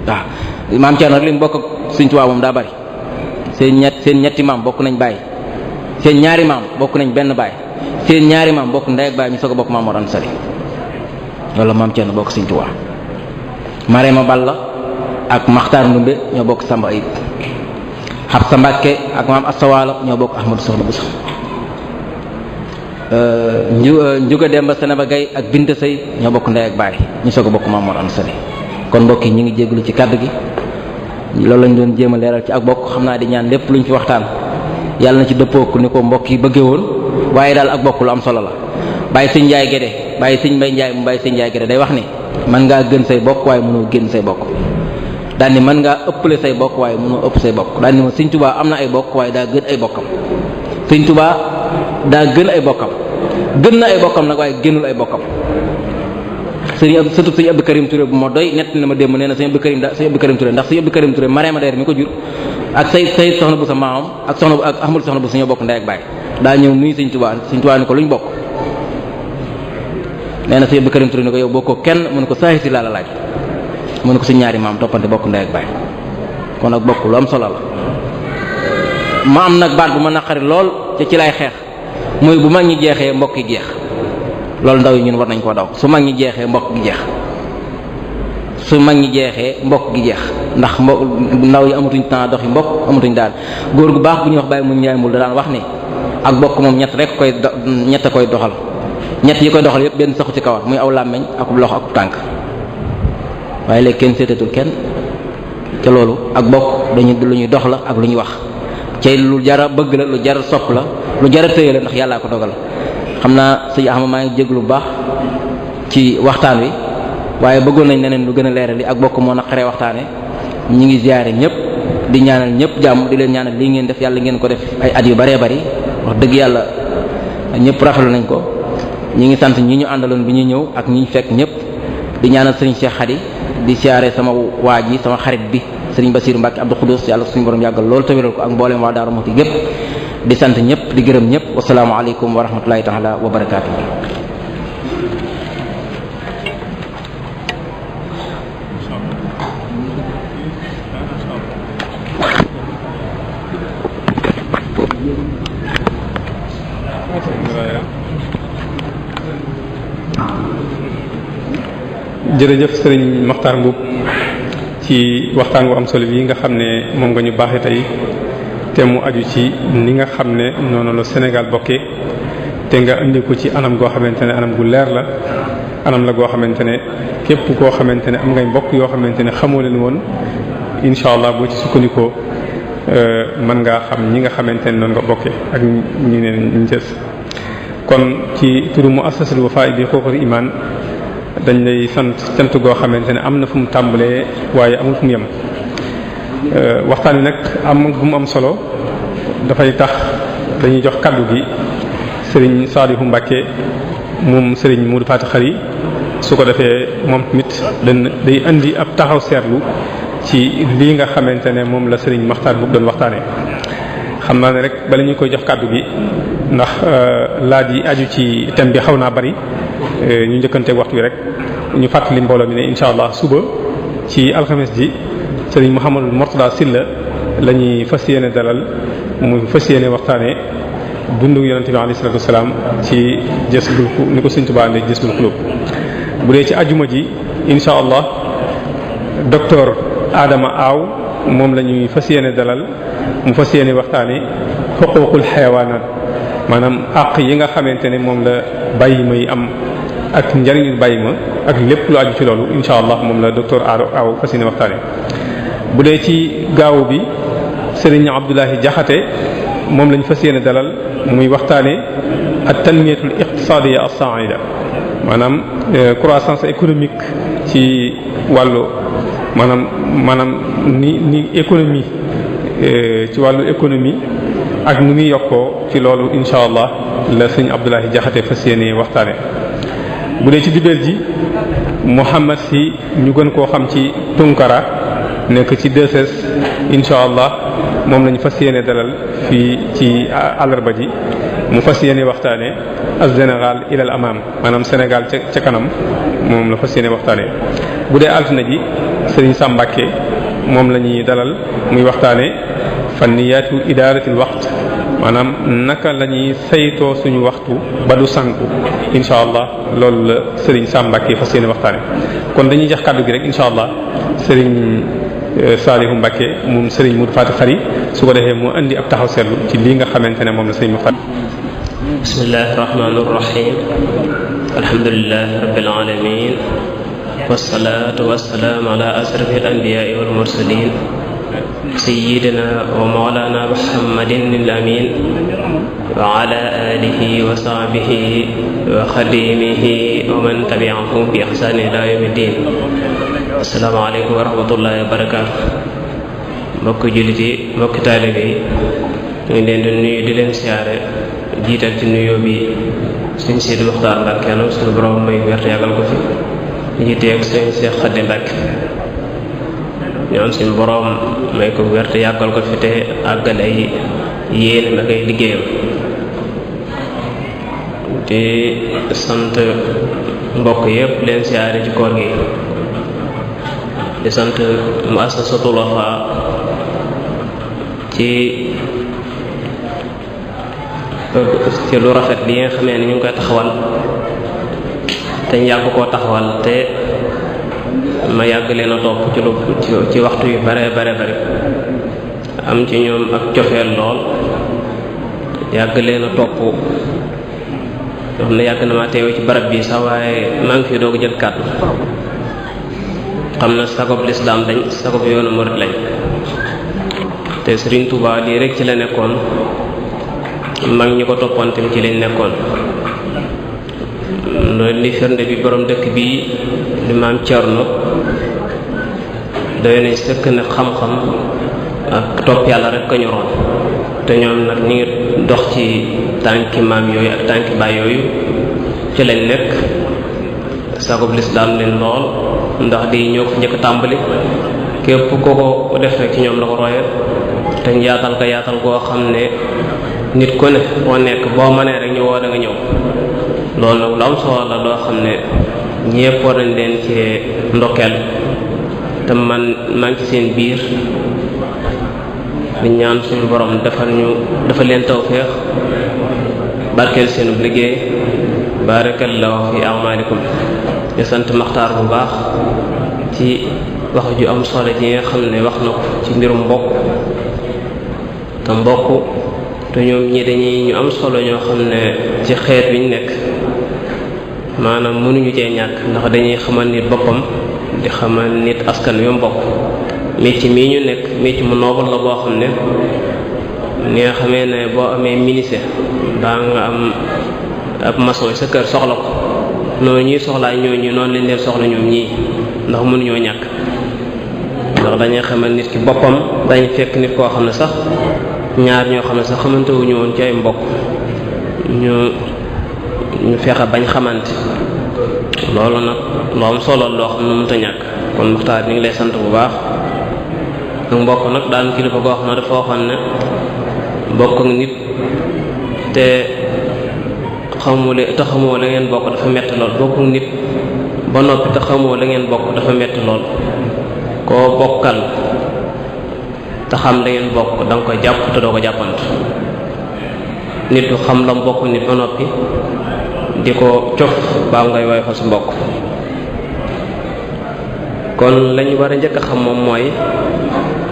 waaw maam Thierno rek li mu bokk ak Serigne Touba moom daa bari seen ñetti maam bokk nañ baay seen ñaari maam bokk nañ benn baay seen ñaari maam bokk ndey ak baay ñu soog a bokk Maam Mor Anta Sali loolu maam Thierno bokk Serigne Touba. Marema Balla ak Maxtaar Ndumbe ñoo bokk Samba Ayib Xabsa Mbàkke ak maam Astawaalo ñoo bokk Ahmadu Soxna Buso. Njuga Demba Sénéba Gaye ak Binta Sey ñoo bokk ndey ak baay ñu soog a bokk Maam Mor Anta Sali kon mbokk yi ñu ngi jégalu ci kàddu gi loolu lañ doon jéem a leeral ci ak bokk xam naa di ñaan lépp luñ fi waxtaan yàlla na ci dëppoo ni ko mbokk yi bëggee woon waaye daal ak bokk lu am solo la. bàyyi sëñ Njaay Gédé bàyyi sëñ Mbay Njaay mu bàyyi sëñ Njaay Gédé day wax ni mën ngaa gën say bokk waaye mënoo génn say bokk daal ni mën ngaa ëppale say bokk waaye mënoo ëpp say bokk daal ni ma sëñ Tuubaa am na ay bokk waaye daa gën ay bokkam sëñ Tuubaa daa gën ay bokkam gën na ay bokkam nag waaye génnul ay bokkam. surtout sëñ Abdou Karim Touré bu ma doy nett na ma démb nee na sëñ Abdou Karim Touré ndax sëñ Abdou Karim Touré Marème Der mi ko jur ak say soxna bu sa maamam ak Ahmadu soxna bu sa ñoo bokk ndey ak baay daa ñëw nuyu sëñ Tuubaa ni ko luñ bokk nee na sëñ Abdou Karim Touré ni ko yow bokkoo kenn mu ne ko saahi si laa la laaj mu ne ko suñ ñaari maam toppante bokk ndey ak baay kon ak bokk lu am solo la. ma am nag baat bu ma naqari lool te ci lay xeex mooy bu mag ñi jeexee mbokk yi jeex loolu ndaw yi ñun war nañ koo daw su mag ñi jeexee mbokk gi jeex su mag ñi jeexee mbokk gi jeex ndax ndaw yi amatuñ temps doxi mbokk amatuñ daal góor gu baax bu ñuy wax bàyyi mu njaay mul da daan wax ni ak bokk moom ñett a koy doxal ñett yi koy doxal yépp benn saxu ci kawar muy aw làmmeñ akub loxo akub tànk waaye léegi kenn seetatul kenn te loolu ak bokk dañu lu ñuy dox la ak lu ñuy wax cay lu jara bëgg la lu jara sopp la lu jara tëye la ndax yàllaa ko dogal xam naa sëñ Axma maa ngi jéglu bu baax ci waxtaan wi waaye bëggoon nañ neneen lu gën a leeral li ak bokk moo naqaree waxtaane ñi ngi ziyaare ñëpp di ñaanal ñëpp jàmm di leen ñaanal lii ngeen def yàlla ngeen ko def ay at yu baree bari wax dëgg yàlla ñëpp rafetlu nañ ko ñi ngi sant ñi ñu àndaloon bi ñuy ñëw ak ñi ñu fekk ñëpp di ñaanal sëriñ Cheikh Khady di siyaare sama waa ji sama xarit bi sëriñ Basiru Mbàkke Abdou Khoudous yàlla suñu borom yàggal loolu tawéral ko ak mboolem waa Daaru Muxti gépp di sant ñëpp di gërëm ñëpp wasalaamu aleykum wa rahmatullahi taala wa barakaatu. jërëjëf sëriñ Maxtaar Mbuub ci waxtaan wu am solo yi nga xam ne moom nga ñu baaxee tey te mu aju ci ni nga xam ne noonu la Sénégal bokkee te nga indi ko ci anam goo xamante ne anam gu leer la anam la goo xamante ne képp koo xamante ne am ngay mbokk yoo xamante ne xamoo leen woon incha allah boo ci sukkandikoo mën ngaa xam ñi nga xamante ne noonu nga bokkee ak ñi ne ñu des kon ci turu muassasatul Wafa bi xuququl iman dañ lay sant cant goo xamante ne am na fu mu tàmbalee waaye amul fu mu yem waxtaan wi nag am bu mu am solo dafay tax dañuy jox kaddu gi sëriñ Saalihu Mbàkke moom sëriñ Modou Faty Khary su ko defee moom tamit day indi ab taxaw seetlu ci lii nga xamante ne moom la Serigne Makhtar bu doon waxtaanee. xam naa ne rek bala ñu koy jox kàddu gi ndax laaj yi aju ci thème bi xaw naa bari ñu njëkkanteeg waxtu wi rek ñu fàttali mbooloo mi ne incha allah suba ci alxames ji Serigne Mouhamadou Mourtada Sylla la ñuy fas yéene dalal mu fas yéene waxtaanee dundu yonente bi alayhi salaatu wasalaam ci Jazbul Quluub ni ko Serigne Touba andee Jazbul Quluub. bu dee ci ajuma ji incha allah docteur Adama Aw moom la ñuy fas yéene dalal mu fas yéene waxtaanee xuquuqul xayawaanaat maanaam àq yi nga xamante ne moom la bàyyi may am ak njariñu bàyyi ma ak lépp lu aju ci loolu incha allah moom la docteur Aw fas yéene waxtaanee. bu dee ci gaaw bi Serigne Abdoulahi Jaxate moom lañ fas yéene dalal muy waxtaanee ak tanmiyatul iqtisaadiya as-sa'ida maanaam croissance économique ci wàllu maanaam ni économie ci wàllu économie ak nu muy yokkoo ci loolu incha allah la sëñ Abdoulahi Jaxate fas yéene waxtaane. bu dee ci dibéer ji Mouhamad si ñu gën koo xam ci Tunkara nekk ci 2S incha allah moom lañu fas yéene dalal fii ci àllarba ji mu fas yéene waxtaane az-Sénégal ilal amam maanaam Sénégal ca kanam moom la fas yéene waxtaane. bu dee altine ji Serigne Sam Mbacké moom la ñuy dalal muy waxtaane fanniyaatu idaaratil waxt maanaam naka la ñuy saytoo suñu waxtu ba du sànku incha allah loolu la Serigne Sam Mbacké fas yéene waxtaane. kon dañuy jox kàddu gi rek incha allah Serigne Salihu Mbacké moom Serigne Modou Faty Khary su ko defee mu indi ab taxaw seetlu ci lii nga xamante ne moom la Serigne Mokhtar. bismillahir rahmanir rahim alhamdulillahi rabbil alamin wassalatu wassalamu ala asrafil anbiya'i wal mursalin sayyidina wa mawlana muhammadin al-amin wa ala alihi wa sahbihi wa khadimihi wa man tabi'ahum bi ihsan ila yawmiddin. Assalaamu alaykum wa rahmatullahi wa barakaatu. mbokki jullit yi mbokki taalibe yi ñu ngi leen di nuyu di leen siyaare jiital ci nuyoo bi Sëriñ Sidi Muxtaar Mbàkke suñu borom may wér yàggal ko fi ñu ci teeg Sëriñ Seex Xaddi Mbàkke ñoom suñu borom may ko wér yàggal ko fi te àggal ay yéenam ak ay liggéeyam di sant mbokk yépp leen siyaare ci koor gi di sant muassasatul Wafa ci lu rafet li nga xamee ni ñu ngi koy taxawal te ñu yàgg koo taxawal te ma yàgg leen a topp ci waxtu yu bare am ci ñoom ak cofeel lool yàgg leen a topp yoo xam ne yàgg na ma teewe ci barab bi sax waaye maa ngi fi doog jël kàddu xam na sagob lislaam lañ sagob yoonu murid lañ te Serigne Touba lii rek ci la nekkoon mag ñi ko toppoon tamit ci lañ nekkoon loolu li firnde bi borom dëkk bii di maam Cerno doy nañ sëkk ne xam-xam ak topp yàlla rek ko ñoroon te ñoom nag ñi ngi dox ci tànki maam yooyu ak tànki baay yooyu ci lañ nekk sagob lislaam leen lool ndax di ñoo ko njëkk tàmbali képp koo ko def rek ci ñoom la ko roye te yaatal ko yaatal goo xam ne nit ku ne boo nekk boo mënee rek ñu woo da nga ñëw loolu nag lu am solo la loo xam ne ñépp war nañ leen ci ndokkeel te man maa ngi ci seen biir di ñaan suñu borom dafa leen tawfeex barkeel seenu liggéey barakallahu fi a'malikum di sant Maxtaar bu baax ci wax ju am solo ji nga xam ne wax na ko ci mbirum mbokk te ñoom ñi dañuy ñu am solo ñoo xam ne ci xeet bi ñu nekk maanaam mënuñu cee ñàkk ndax dañuy xamal nit boppam di xamal nit askan wi mbokk métier mii ñu nekk métier mu noble la boo xam ne ni nga xamee ne boo amee ministère daa nga am ab maçon sa kër soxla ko noonu ñuy soxlaa ñooñu noonu lañ leen soxla ñoom ñii ndax mënuñoo ñàkk ndax dañuy xamal nit ki boppam dañ fekk nit koo xam ne sax ñaar ñoo xam ne sax xamante wuñu woon ci ay mbokk ñu fexe bañ xamante loolu nag lu am solo loo xam ne mënta ñàkk. kon Muxtaar ñu ngi lay sant bu baax. ak mbokk nag daan kilifa goo xam ne dafa waxoon ne bokk ak nit te xamoo la ngeen bokk dafa metti lool. bokk ak nit ba noppi te xamoo la ngeen bokk dafa metti lool. koo bokkal te xam la ngeen bokk da nga koy jàpp te doo ko jàppant. nit du xam lam bokk nit ba noppi di ko cof baa ngay woy fa su mbokk. kon lañu war a njëkk a xam moom mooy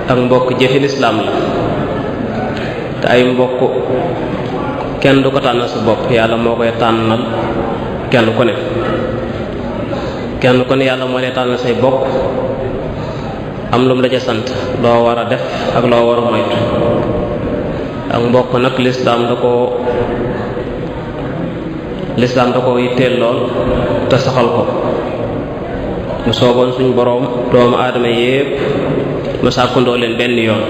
ak mbokk jëfi lislaam la te ay mbokk kenn du ko tànnal sa bopp yàlla moo koy tànnal kenn ku ne yàlla moo lay tànnal say bokk am lu mu la ca sant loo war a def ak loo war a moytu. ak mbokk nag lislaam da ko yitteel lool te saxal ko. mu sooboon suñu boroom doomu aadama yépp mu sàkkundoo leen benn yoon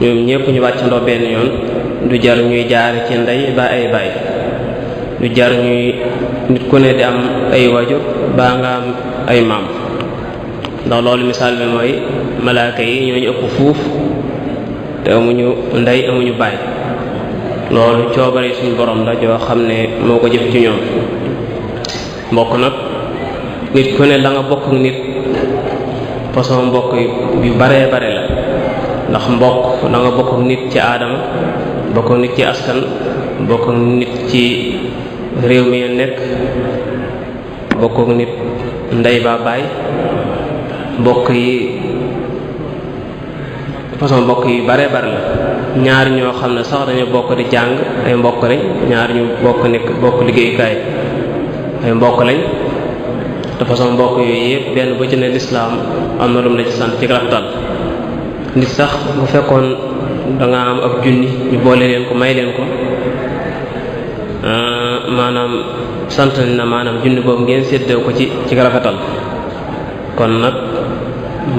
ñoom ñépp ñu wàccandoo benn yoon. du jar ñuy jaari ci ndey ba ay baay, du jar ñuy nit ku ne di am ay wajur baa nga am ay maam. ndax loolu misaal bi mooy malaaka yi ñooñu ëpp fuuf te amuñu ndey amuñu baay. loolu coobare suñu borom la joo xam ne moo ko jëf ci ñoom. mbokk nag nit ku ne la nga bokk ak nit façon mbokk yu bare bare la. ndax mbokk da nga bokk ak nit ci aadama, bokk ak nit ci askan, bokk ak nit ci réew mi nekk, bokk ak nit ndey ba baay. mbokk yi façon mbokk yi bare bare la. ñaar ñoo xam ne sax dañu bokk di jàng ay mbokk lañ. ñaar ñu bokk liggéeyukaay ay mbokk lañ. te façon mbokk yooyu yëpp benn bu ci ne lislaam am na lu mu la ci sant ci rafetal. nit sax bu fekkoon danga am ab junni ñu boole leen ko may leen ko maanaam sant na maanaam junni boobu ngeen séddoo ko ci rafetal. kon nag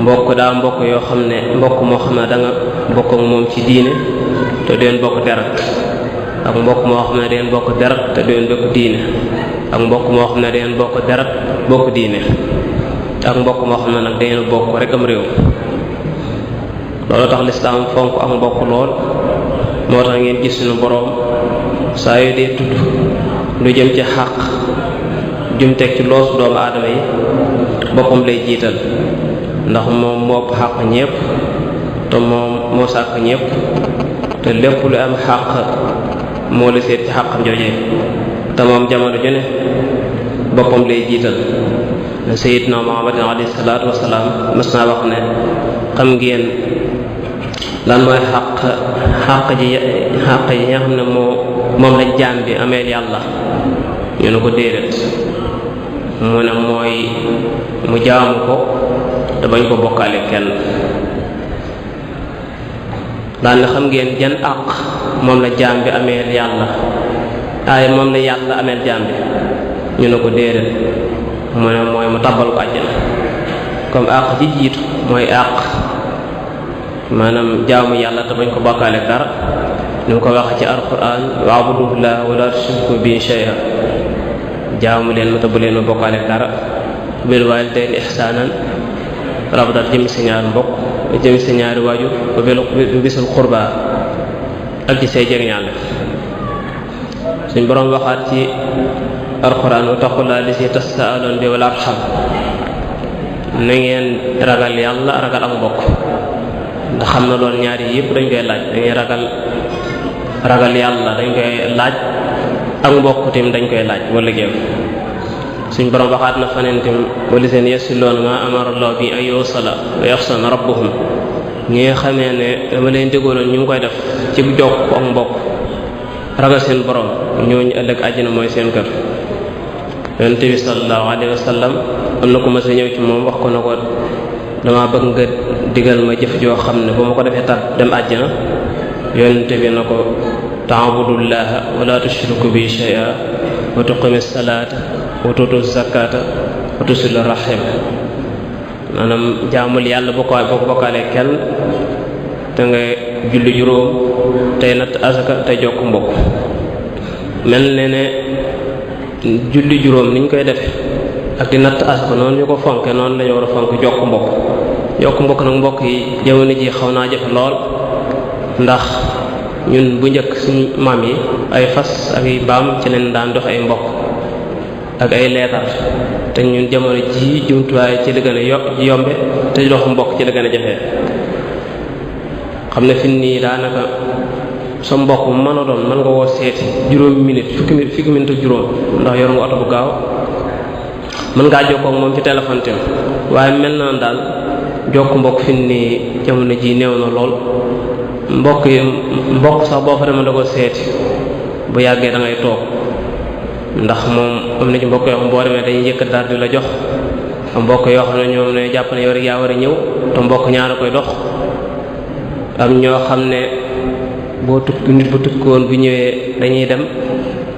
mbokk daa mbokk yoo xam ne mbokk moo xam ne da nga bokk ak moom ci diine te deen bokk deret, ak mbokk moo xam ne deen bokk deret te deen bokk diine, ak mbokk moo xam ne deen bokk deret bokk diine, ak mbokk moo xam ne nag deen bokk rek am réew. loolu tax lislaam fonk ak mbokk lool. moo tax ngeen gis suñu boroom saa yu dee tudd lu jëm ci xàq jum teg ci loosu doomu aadama yi boppam lay jiital. ndax moom moo ëpp xàq ñépp te moom moo sàkk ñépp te lépp lu am xàq moo la seet ci xàqam joojee te moom jamono ju ne boppam lay jiital. Sayyidna Muhammad alayhi salaatu wasalaam mas naa wax ne xam ngeen lan mooy xàq yi nga xam ne moom lañ jaam bi ameel yàlla. ñu ne ko déedéet. mu ne mooy mu jaamu ko te bañ ko bokkaale kenn. daan na xam ngeen jan àq moom la jaam bi ameel yàlla moom la yàlla ameel jaam bi. ñu ne ko déedéet. mu ne mooy mu tabbal ko àjjana. comme àq ji jiitu mooy àq maanaam jaamu yàlla te bañ ko bokkaale dara. ni mu ko waxee ci alquran wa'budullaha wa la tushriku bihi shay'an. jaamu leen ma te bu leen ma bokkaale dara. bil waalidayni ihsaanan rabatal jëmi sa ñaari mbokk jëmi sa ñaari waajur ba bisul qurba ak ci say jegeñaale. suñ boroom waxaat ci alquran wattaqullaaha llazii tasaaluuna bihi wal arham. na ngeen ragal yàlla ragal ak mbokk. ndax xam na loolu ñaari yëpp dañ koy laaj. dañuy ragal yàlla dañ koy laaj ak mbokk tim dañ koy laaj wala géew. suñ borom waxaat na faneen tim wala seen yasiloon ma amara Allah bi ay yusala wa yaxsana rabbuhum. ñi nga xamee ne dama leen déggooloon ñu ngi koy def ci jokk ak mbokk ragal seen borom ñooñu ëllëg àjjana mooy seen kër. yonent bi sallallahu alayhi wa sallam am na ko ma sa ñëw ci moom wax ko na ko dama bëgg nga digal ma jëf joo xam ne bu ma ko defee tar dem àjjana. yonent bi na ko ta'budullaha wa la tushriku bi shay'a wa tuqimi salata wa tutu zakata wa tusil rahim. maanaam jaamul yàlla boo ko bokkaalee kenn te nga julli juróom tey natt asaka tey jokk mbokk. mel ne julli juróom niñ koy defe ak di natt asaka noonu ñu ko fonke noonu lañu war a fonk jokk mbokk nag mbokk yi jamono ji xaw naa jafe lool ndax ñun bu njëkk suñu maam yi ay fas ak ay mbaam ci leen daan dox ay mbokk ak ay leetar te ñun jamono ji jumtuwaay ci la gën a yombe te dox mbokk ci la gën a jafe xam ne fi nii daanaka sa mbokk mu mën a doon mën nga woo seeti juróomi minute fukki minute ak juróom ndax yor nga oto bu gaaw mën ngaa jokkoo ak moom ci téléphone tam waaye mel na daal jokk mbokk fi nii jamono ji néew na lool mbokk sax boo fa demee da ko seeti bu yàggee da ngay toog ndax moom am na ci mbokk yoo xam boo demee dañuy yëkkat daal di la jox am mbokk yoo xam ne ñoom ne jàpp ne yow rek yaa war a ñëw te mbokk ñaar a koy dox am ñoo xam ne nit bu tukkoon bu ñëwee dañuy dem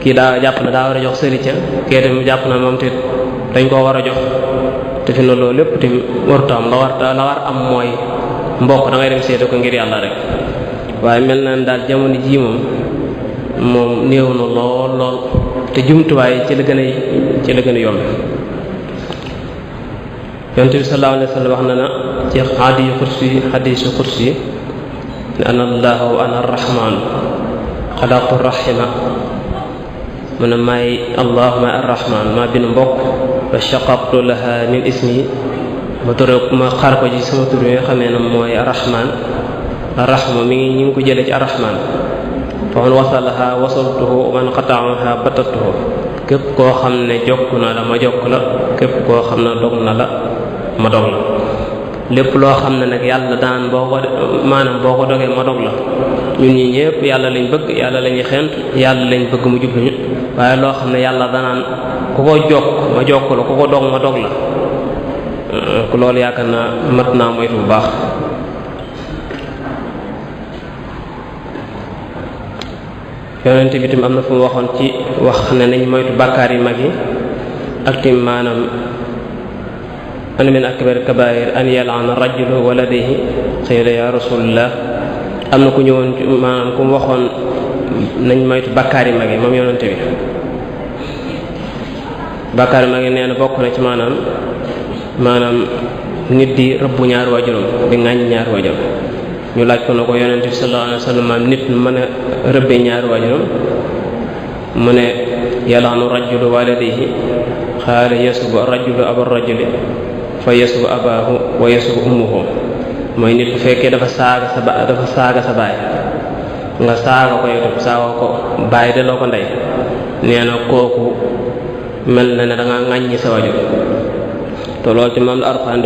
kii daa jàpp na daa war a jox sëri ca kii tamit jàpp na moom te dañ koo war a jox te fi na loolu lépp tamit waruta am la war am mooy mbokk da ngay dem seeti ko ngir yàlla rek waaye mel na daal jamono ji moom néew na lool te jumtuwaay ci la gën a yomb yonent bi sallallahu alayhi wa sallam wax na na ci hadiisu qudsi ne ana allah wa ana arrahman xalaqtu rahima mu ne maay allah maay arrahman maa bind mbokk wa shaqaqtu laha min ismi ma xar ko ci sama tur yi nga xamee ne mooy arrahman arrahma ñu ngi ko jëlee ci arrahman fa man wasalaha wasaltuhu man qata'aha batatuhu képp koo xam ne jokk na la ma jokk la képp koo xam ne dog na la ma dog la lépp loo xam ne nag yàlla daan boo ko dogee ma dog la ñun ñi ñëpp yàlla lañ bëgg yàlla lañuy xent yàlla lañ bëgg mu jubluñu waaye loo xam ne yàlla danaan ku ko jokk ma jokk la ku ko dog ma dog la ku loolu yaakaar naa mat naa moytu bu baax yonent bi tam am na fu mu waxoon ci wax ne nañ moytu bàkkaar yi mag yi ak tim maanaam ana min akbar kabair an yal'ana rajulu waladihi qila ya rasulullah am na ku ñëwoon maanaam ku mu waxoon nañ moytu bàkkaar yi mag yi moom yonent bi bàkkaar yi mag yi nee na bokk na ci maanaam nit di rëbbu ñaar waajuram di ŋàññ ñaar waajuram ñu laaj ko na ko yonent bi sallallahu alayhi wa sallam nit mën a rëbbee ñaari waajuram mu ne yal'anu rajulu waladihi xaala yasubu rajulu aba rajuli fa yasubu abaahu wa yasubu ummuhu mooy nit bu fekkee dafa saaga sa baay nga saaga ko yow saaga ko baay delloo ko ndey nee na kooku mel na ne da nga ŋàññi sa waajur te loolu ci moom la Alxuraan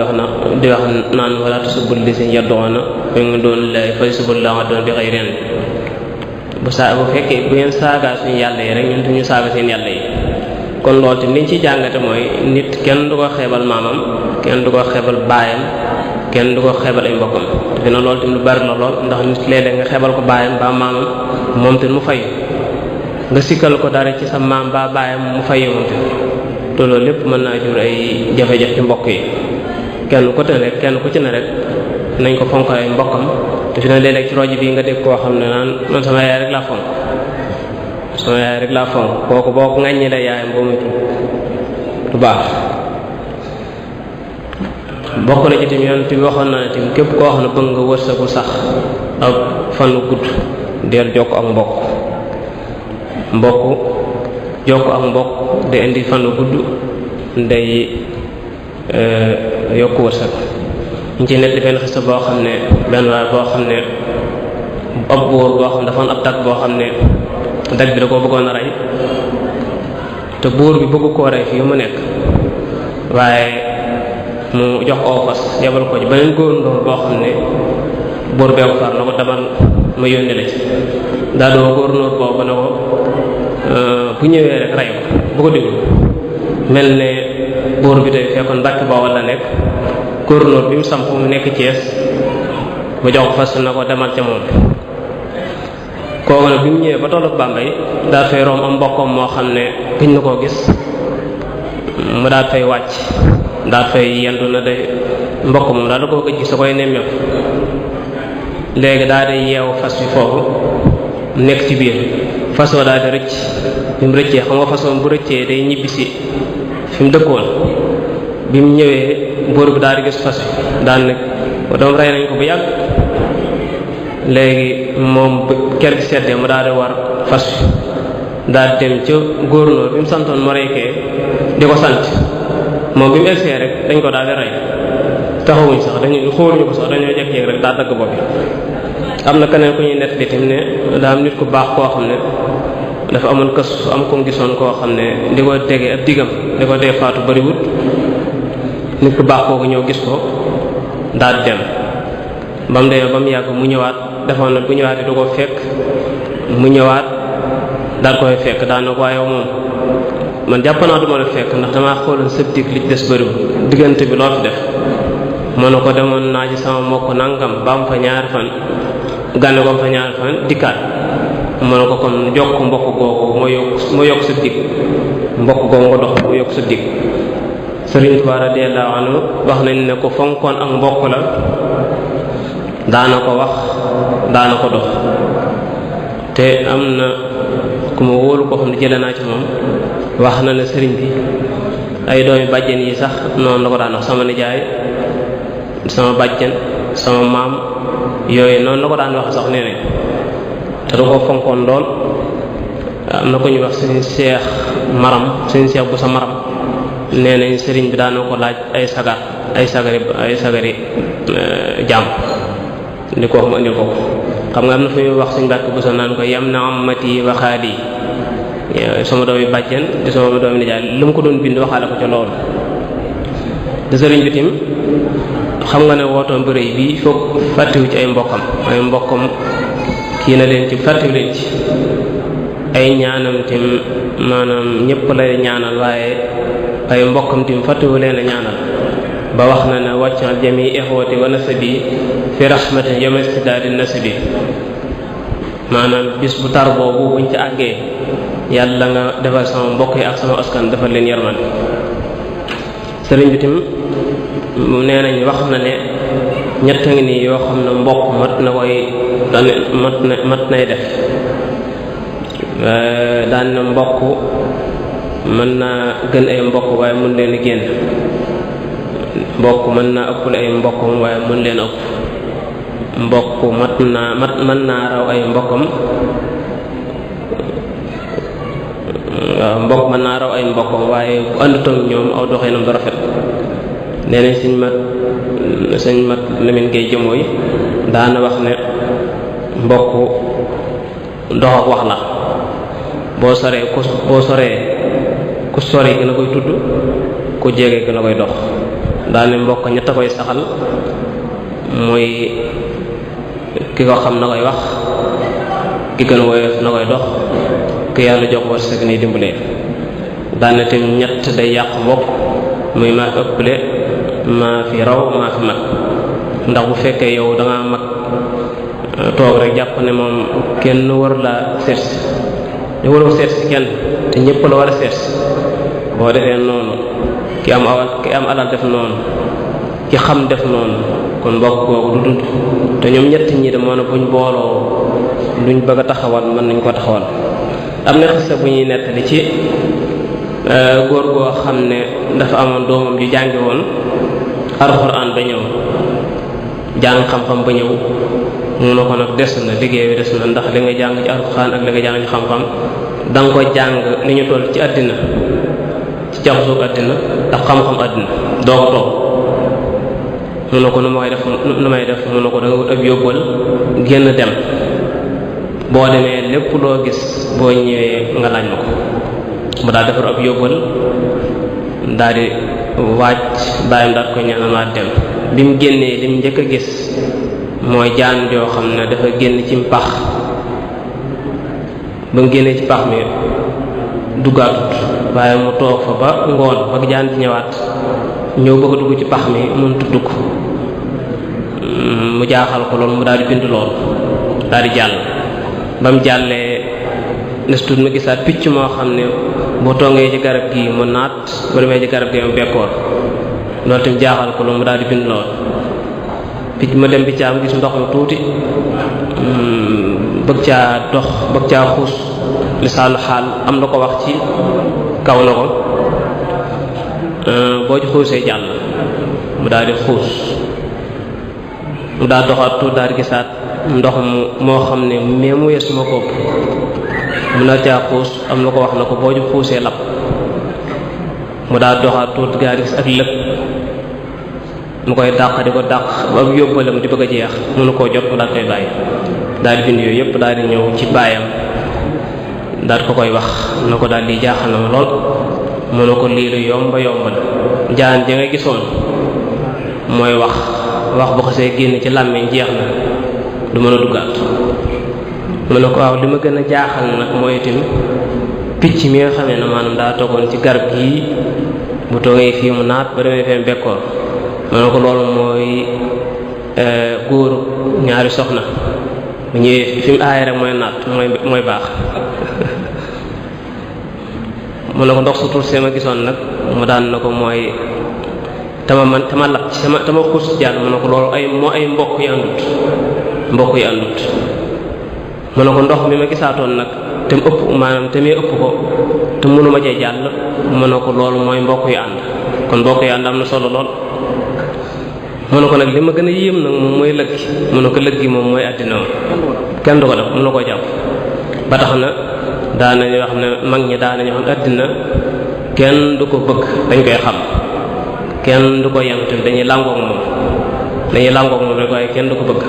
di wax naan wala tasubbu llaziina yad'uuna min duunillaahi fa yasubbu llaaha adwan bi ghayri ilm bu fekkee bu ngeen saagaa suñu yàlla yi rek ñun duñu saaga seen yàlla yi kon loolu tamit liñ ci jàngate mooy nit kenn du ko xeebal maamam kenn du ko xeebal baayam kenn du ko xeebal ay mbokkam te fi na loolu tamit lu bari la lool ndax nit léeg-léeg nga xeebal ko baayam ba maamam moom te mu fayu nga sikkal ko dara ci sa maam ba baayam mu fayu moom te loolu lépp mën naa jur ay jafe-jafe ci mbokk yi kenn ku ci ne rek nañ ko fonk ay mbokkam te fi na léeg-léeg ci rojo bii nga dégg koo xam ne naan man sama yaay rek laa fonk kooku boo ko ŋàññi la yaayam boo muy du baax bokk na ci tim yoon ti waxoon na ne tim képp koo xam ne bëgg nga wërsëgu sax ak fanu gudd deel jokk ak mbokk di indi fanu gudd day yokk wërsëg ñu ci nekk di benn xista boo xam ne benn waay boo xam ne ab buur boo xam dafa ab dag boo xam ne dag bi da koo bëggoon a rey te buur bi bëgg koo rey fii mu nekk waaye mu jox ko fas yebal ko ci beneen góor boo xam ne buur bee ko far na ko demal ma yónni la ci daa doo góor boobu ne ko bu ñëwee rek rey ko bu ko déglu mel ne buur bi tey fekkoon Mbàkke Bawol la nekk góor bi mu samp mu nekk Thiès mu jox ko fas na ko demal ca moom kooku nag bi mu ñëwee ba tollu Bambey daal fay romb am mbokkam moo xam ne gëj na koo gis mu daal fay wàcc daal fay yendu na de mbokk moom daal da koo gëj gis sa koy nemmeeku léegi daal di yeewu fas bi foofu nekk ci biir fas wa daal di rëcc bi mu rëccee xam nga fas wa bu rëccee day ñibbisi fi mu dëkkoon bi mu ñëwee buur bi daal di gis fas wi daal ne doom rey nañ ko bu yàgg léegi moom ker gi seddee mu daal di war fas wi daal di dem ca góornóor bi mu santoon mu reykee di ko sant moom bi mu egsee rek dañ ko daal di rey taxawuñ sax dañu xooluñu ko sax dañoo jekk-jekk rek daa dagg bopp bi. am na keneen ku ñuy nett li tam ne daa am nit ku baax koo xam ne dafa amoon kës am ko gisoon koo xam ne di ko tegee ab diggam di ko dee faatu bariwut nit ku baax kooku ñëw gis ko daal di dem ba mu demee ba mu yàgg mu ñëwaat defoon na bu ñëwaatee du ko fekk mu ñëwaat daal koy fekk daan na ko waaye moom man jàpp naa du ma la fekk ndax damaa xooloon sëb dig li ci des bariwut diggante bi loo fi def mën na ko demoon naa ci sama mbokk nangam ba am fa ñaari fan gànne ko fa ñaari fan dikkaat mën na ko kon jokk mbokk googu moo yokk sa dig mbokk googu nga dox moo yokk sa dig Sëriñ Tuubaa radiyallahu anhu wax nañ ne ko fonkoon ak mbokk la daana ko wax daana ko dox te am na ku ma wóolu koo xam ne jële naa ci moom wax na ne sëriñ bi ay doomi bàjjen yi sax noonu la ko daan wax sama nijaay sama bàjjen sama maam yooyu noonu la ko daan wax sax nee nañ te du ko fonkoon lool am na ko ñuy wax sëriñ Seex Maram sëriñ Seex bu sa Maram nee nañ sëriñ bi daana ko laaj ay sagari jaam di ko wax mu indil ko xam nga am na fu ñuy wax suñ bàkk bu sa naan ko yam na amati waxaadi sama doomi bàjjen di sama doomi nijaay lu mu ko doon bind waxaale ko ca loolu te sëriñ bi tim xam nga ne wootoon bu rëy bii foog fàttiwu ci ay mbokkam kii na leen ci fàttiwu leen ci ay ñaanam tim maanaam ñëpp lay ñaanal waaye ay mbokkam tim fàttiwu leen a ñaanal ba wax na ne wàccal jami ixwati wa nasabi fi rahmatin yawma istidaadi nasabi maanaam bis bu tar boobu buñ ci àggee yàlla nga defal sama mbokk yi ak sama askan defal leen yarmande sëriñ bi tim nee nañ wax na ne ñett ngi nii yoo xam ne mbokk mat nay def daan na mbokk mën naa gën ay mbokk waaye mën leen a génn mbokk mën naa ëppale ay mbokkam waaye mën leen ëpp mbokk mën naa raw ay mbokkam waaw mbokk mën naa raw ay mbokkam waaye bu àndutoon ñoom aw doxinam du rafet nee nañ sëñ mat Lamine Gueye jëmooy daana wax ne mbokk dox ak wax la boo soree ku sori gën a koy tudd ku jege gën a koy dox daane mbokk ñett a koy saxal mooy ki ko xam na koy wax ki gën a woyof na koy dox ki yàlla jox wërsëg ni dimbalee daane te ñett day yàq mbokk muy maa ëpple maa fi raw maa fi mag ndax bu fekkee yow da ngaa mag toog rek jàpp ne moom kenn war laa seetsi te waroo seetsi kenn te ñëpp la war a seetsi boo defee noonu ki am alal def noonu ki xam def noonu kon mbokk googu du dund te ñoom ñett ñi de moo ne buñ booloo luñ bëgg a taxawal mën nañ ko taxawal. am na xisa bu ñuy nettali ci góor goo xam ne dafa amoon doomam ju jàngi woon alxuraan ba ñëw jàng xam-xam ba ñëw mu ne ko nag des na liggéey bi des na ndax li nga jàng ci alxuraan ak li nga jàng ci xam-xam da nga ko jàng ni ñu toll ci àddina ci jaxasoo àddina ak xam-xam àddina doo ko toog mu ne ko nu may def mu ne ko da nga wut ab yóbbal génn dem boo demee lépp loo gis boo ñëwee nga laaj ma ko mu daal defar ab yóbbal daal di wàcc bàyyam daal ko ñaanal waat dem bi mu génnee li mu njëkk a gis mooy jaan joo xam ne dafa génn ci pax ba mu génnee ci pax mi duggaatut waaye mu toog fa ba ngoon ba jaan di ñëwaat ñëw bëgg a dugg ci pax mi mënut dugg mu jaaxal ko loolu mu daal di bind lool daal di jàll ba mu jàllee nes tuut ma gisaat picc moo xam ne boo toongee ci garab gi mu naat boo demee ci garab gi mu bekkoor loolu tamit jaaxal ko loolu mu daal di bind lool picc ma dem bi caa mu gis ndox mu tuuti bëgg caa dox bëgg caa xuus lisaanu xaal am na ko wax ci kaw na ko boo ci xuusee jàll mu daal di xuus mu daal doxaat tuut daal di gisaat ndox moo xam ne mais mu weesu ma ko mu na caa xuus am na ko wax na ko boo ci xuusee lab mu daal doxaat tuut daal di gis ak lëg mu koy dàq di ko dàq ba yóbbalam di bëgg a jeex mënu koo jot mu daal koy bàyyi daal di bind yooyu yëpp daal di ñëw ci baayam daal ko koy wax na ko daal di jaaxal na ma lool mu ne ko lii lu yomba la jaan ja nga gisoon mooy wax bu xasee génn ci làmmiñ jeex na du mën a duggaat mu ne ko waaw li ma gën a jaaxal nag mooy itam picc mi nga xamee ne maanaam daa toogoon ci garab gii bu toogee fii mu naat ba demee fee bekkoor mu ne ko loolu mooy góoru ñaari soxna bu ñëwee fi mu aay rek mooy naat mooy baax mu ne ko ndox su tur see ma gisoon nag mu daan na ko mooy tama lab ci tama xuus jàll mu ne ko loolu ay mbokk yi àndut mu ne ko ndox mi ma gisaatoon nag te mu ëpp maanaam te muy ëpp ko te mënuma cee jàll mu ne ko loolu mooy mbokk yu ànd kon mbokk yu ànd am na solo lool mu ne ko nag li ma gën a yéem nag moom mooy lëg gi mu ne ko lëg gi moom mooy àddina kenn du ko def mu ne koo jàpp ba tax na daanañu wax ne mag ñi daanañu wax àddina kenn du ko bëgg dañ koy xam kenn du ko yem te dañuy làngoog moom rek waaye kenn du ko bëgg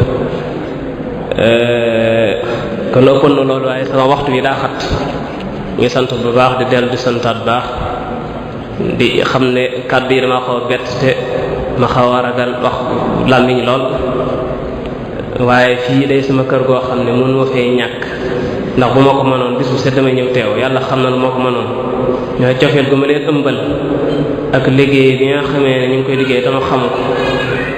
kon ëppoon na loolu waaye sama waxtu wi daa xat ñu sant bu baax di dellu di santaat baax di xam ne kàddu yi dama xaw a bett te ma xaw a ragal wax làmmiñ lool waaye fii day sama kër goo xam ne mënu ma fee ñàkk ndax bu ma ko mënoon bis bu set damay ñëw teew yàlla xam na lu moo ko mënoon ñooy cofeel gu ma leen ëmbal ak liggéey bi nga xamee ne ñu ngi koy liggéey dama xam ko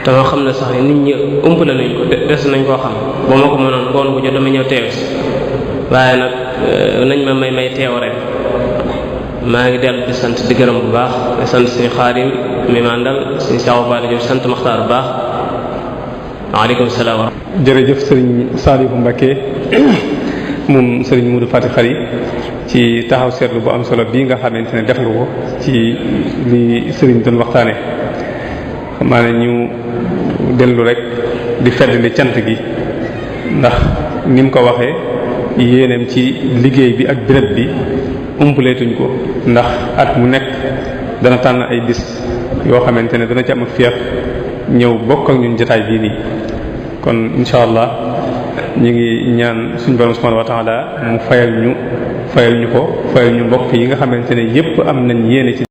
dama xam ne sax nit ñi ëmpale nañ ko des nañ koo xam bu ma ko mënoon ngoon bu jot damay ñëw teew si waaye nag nañ ma may teew rek maa ngi dellu di sant di gërëm bu baax di sant suñu xaadim mi mandal suñu Cheikh Balla Diop sant Maxtaar bu baax waaleykum salaam wa jërëjëf sëriñ Saliou Mbacké moom sëriñ Modou Fati Khari ci taxaw seetlu bu am solo bii nga xamante ne def nga ko ci li sëriñ doon waxtaane xam naa ne ñu dellu rek di feddali cant gi ndax ni mu ko waxee yéeneem ci liggéey bi ak béréb bi umpaleetuñ ko ndax at mu nekk dana tànn ay bis yoo xamante ne dana ci am ak féex ñëw bokk ak ñun jotaay bii nii kon insha allah ñu ngi ñaan suñu borom subhanahu wa ta'ala mu fayal ñu ko fayal ñu mbokk yi nga xamante ne yépp am nañ yéene ci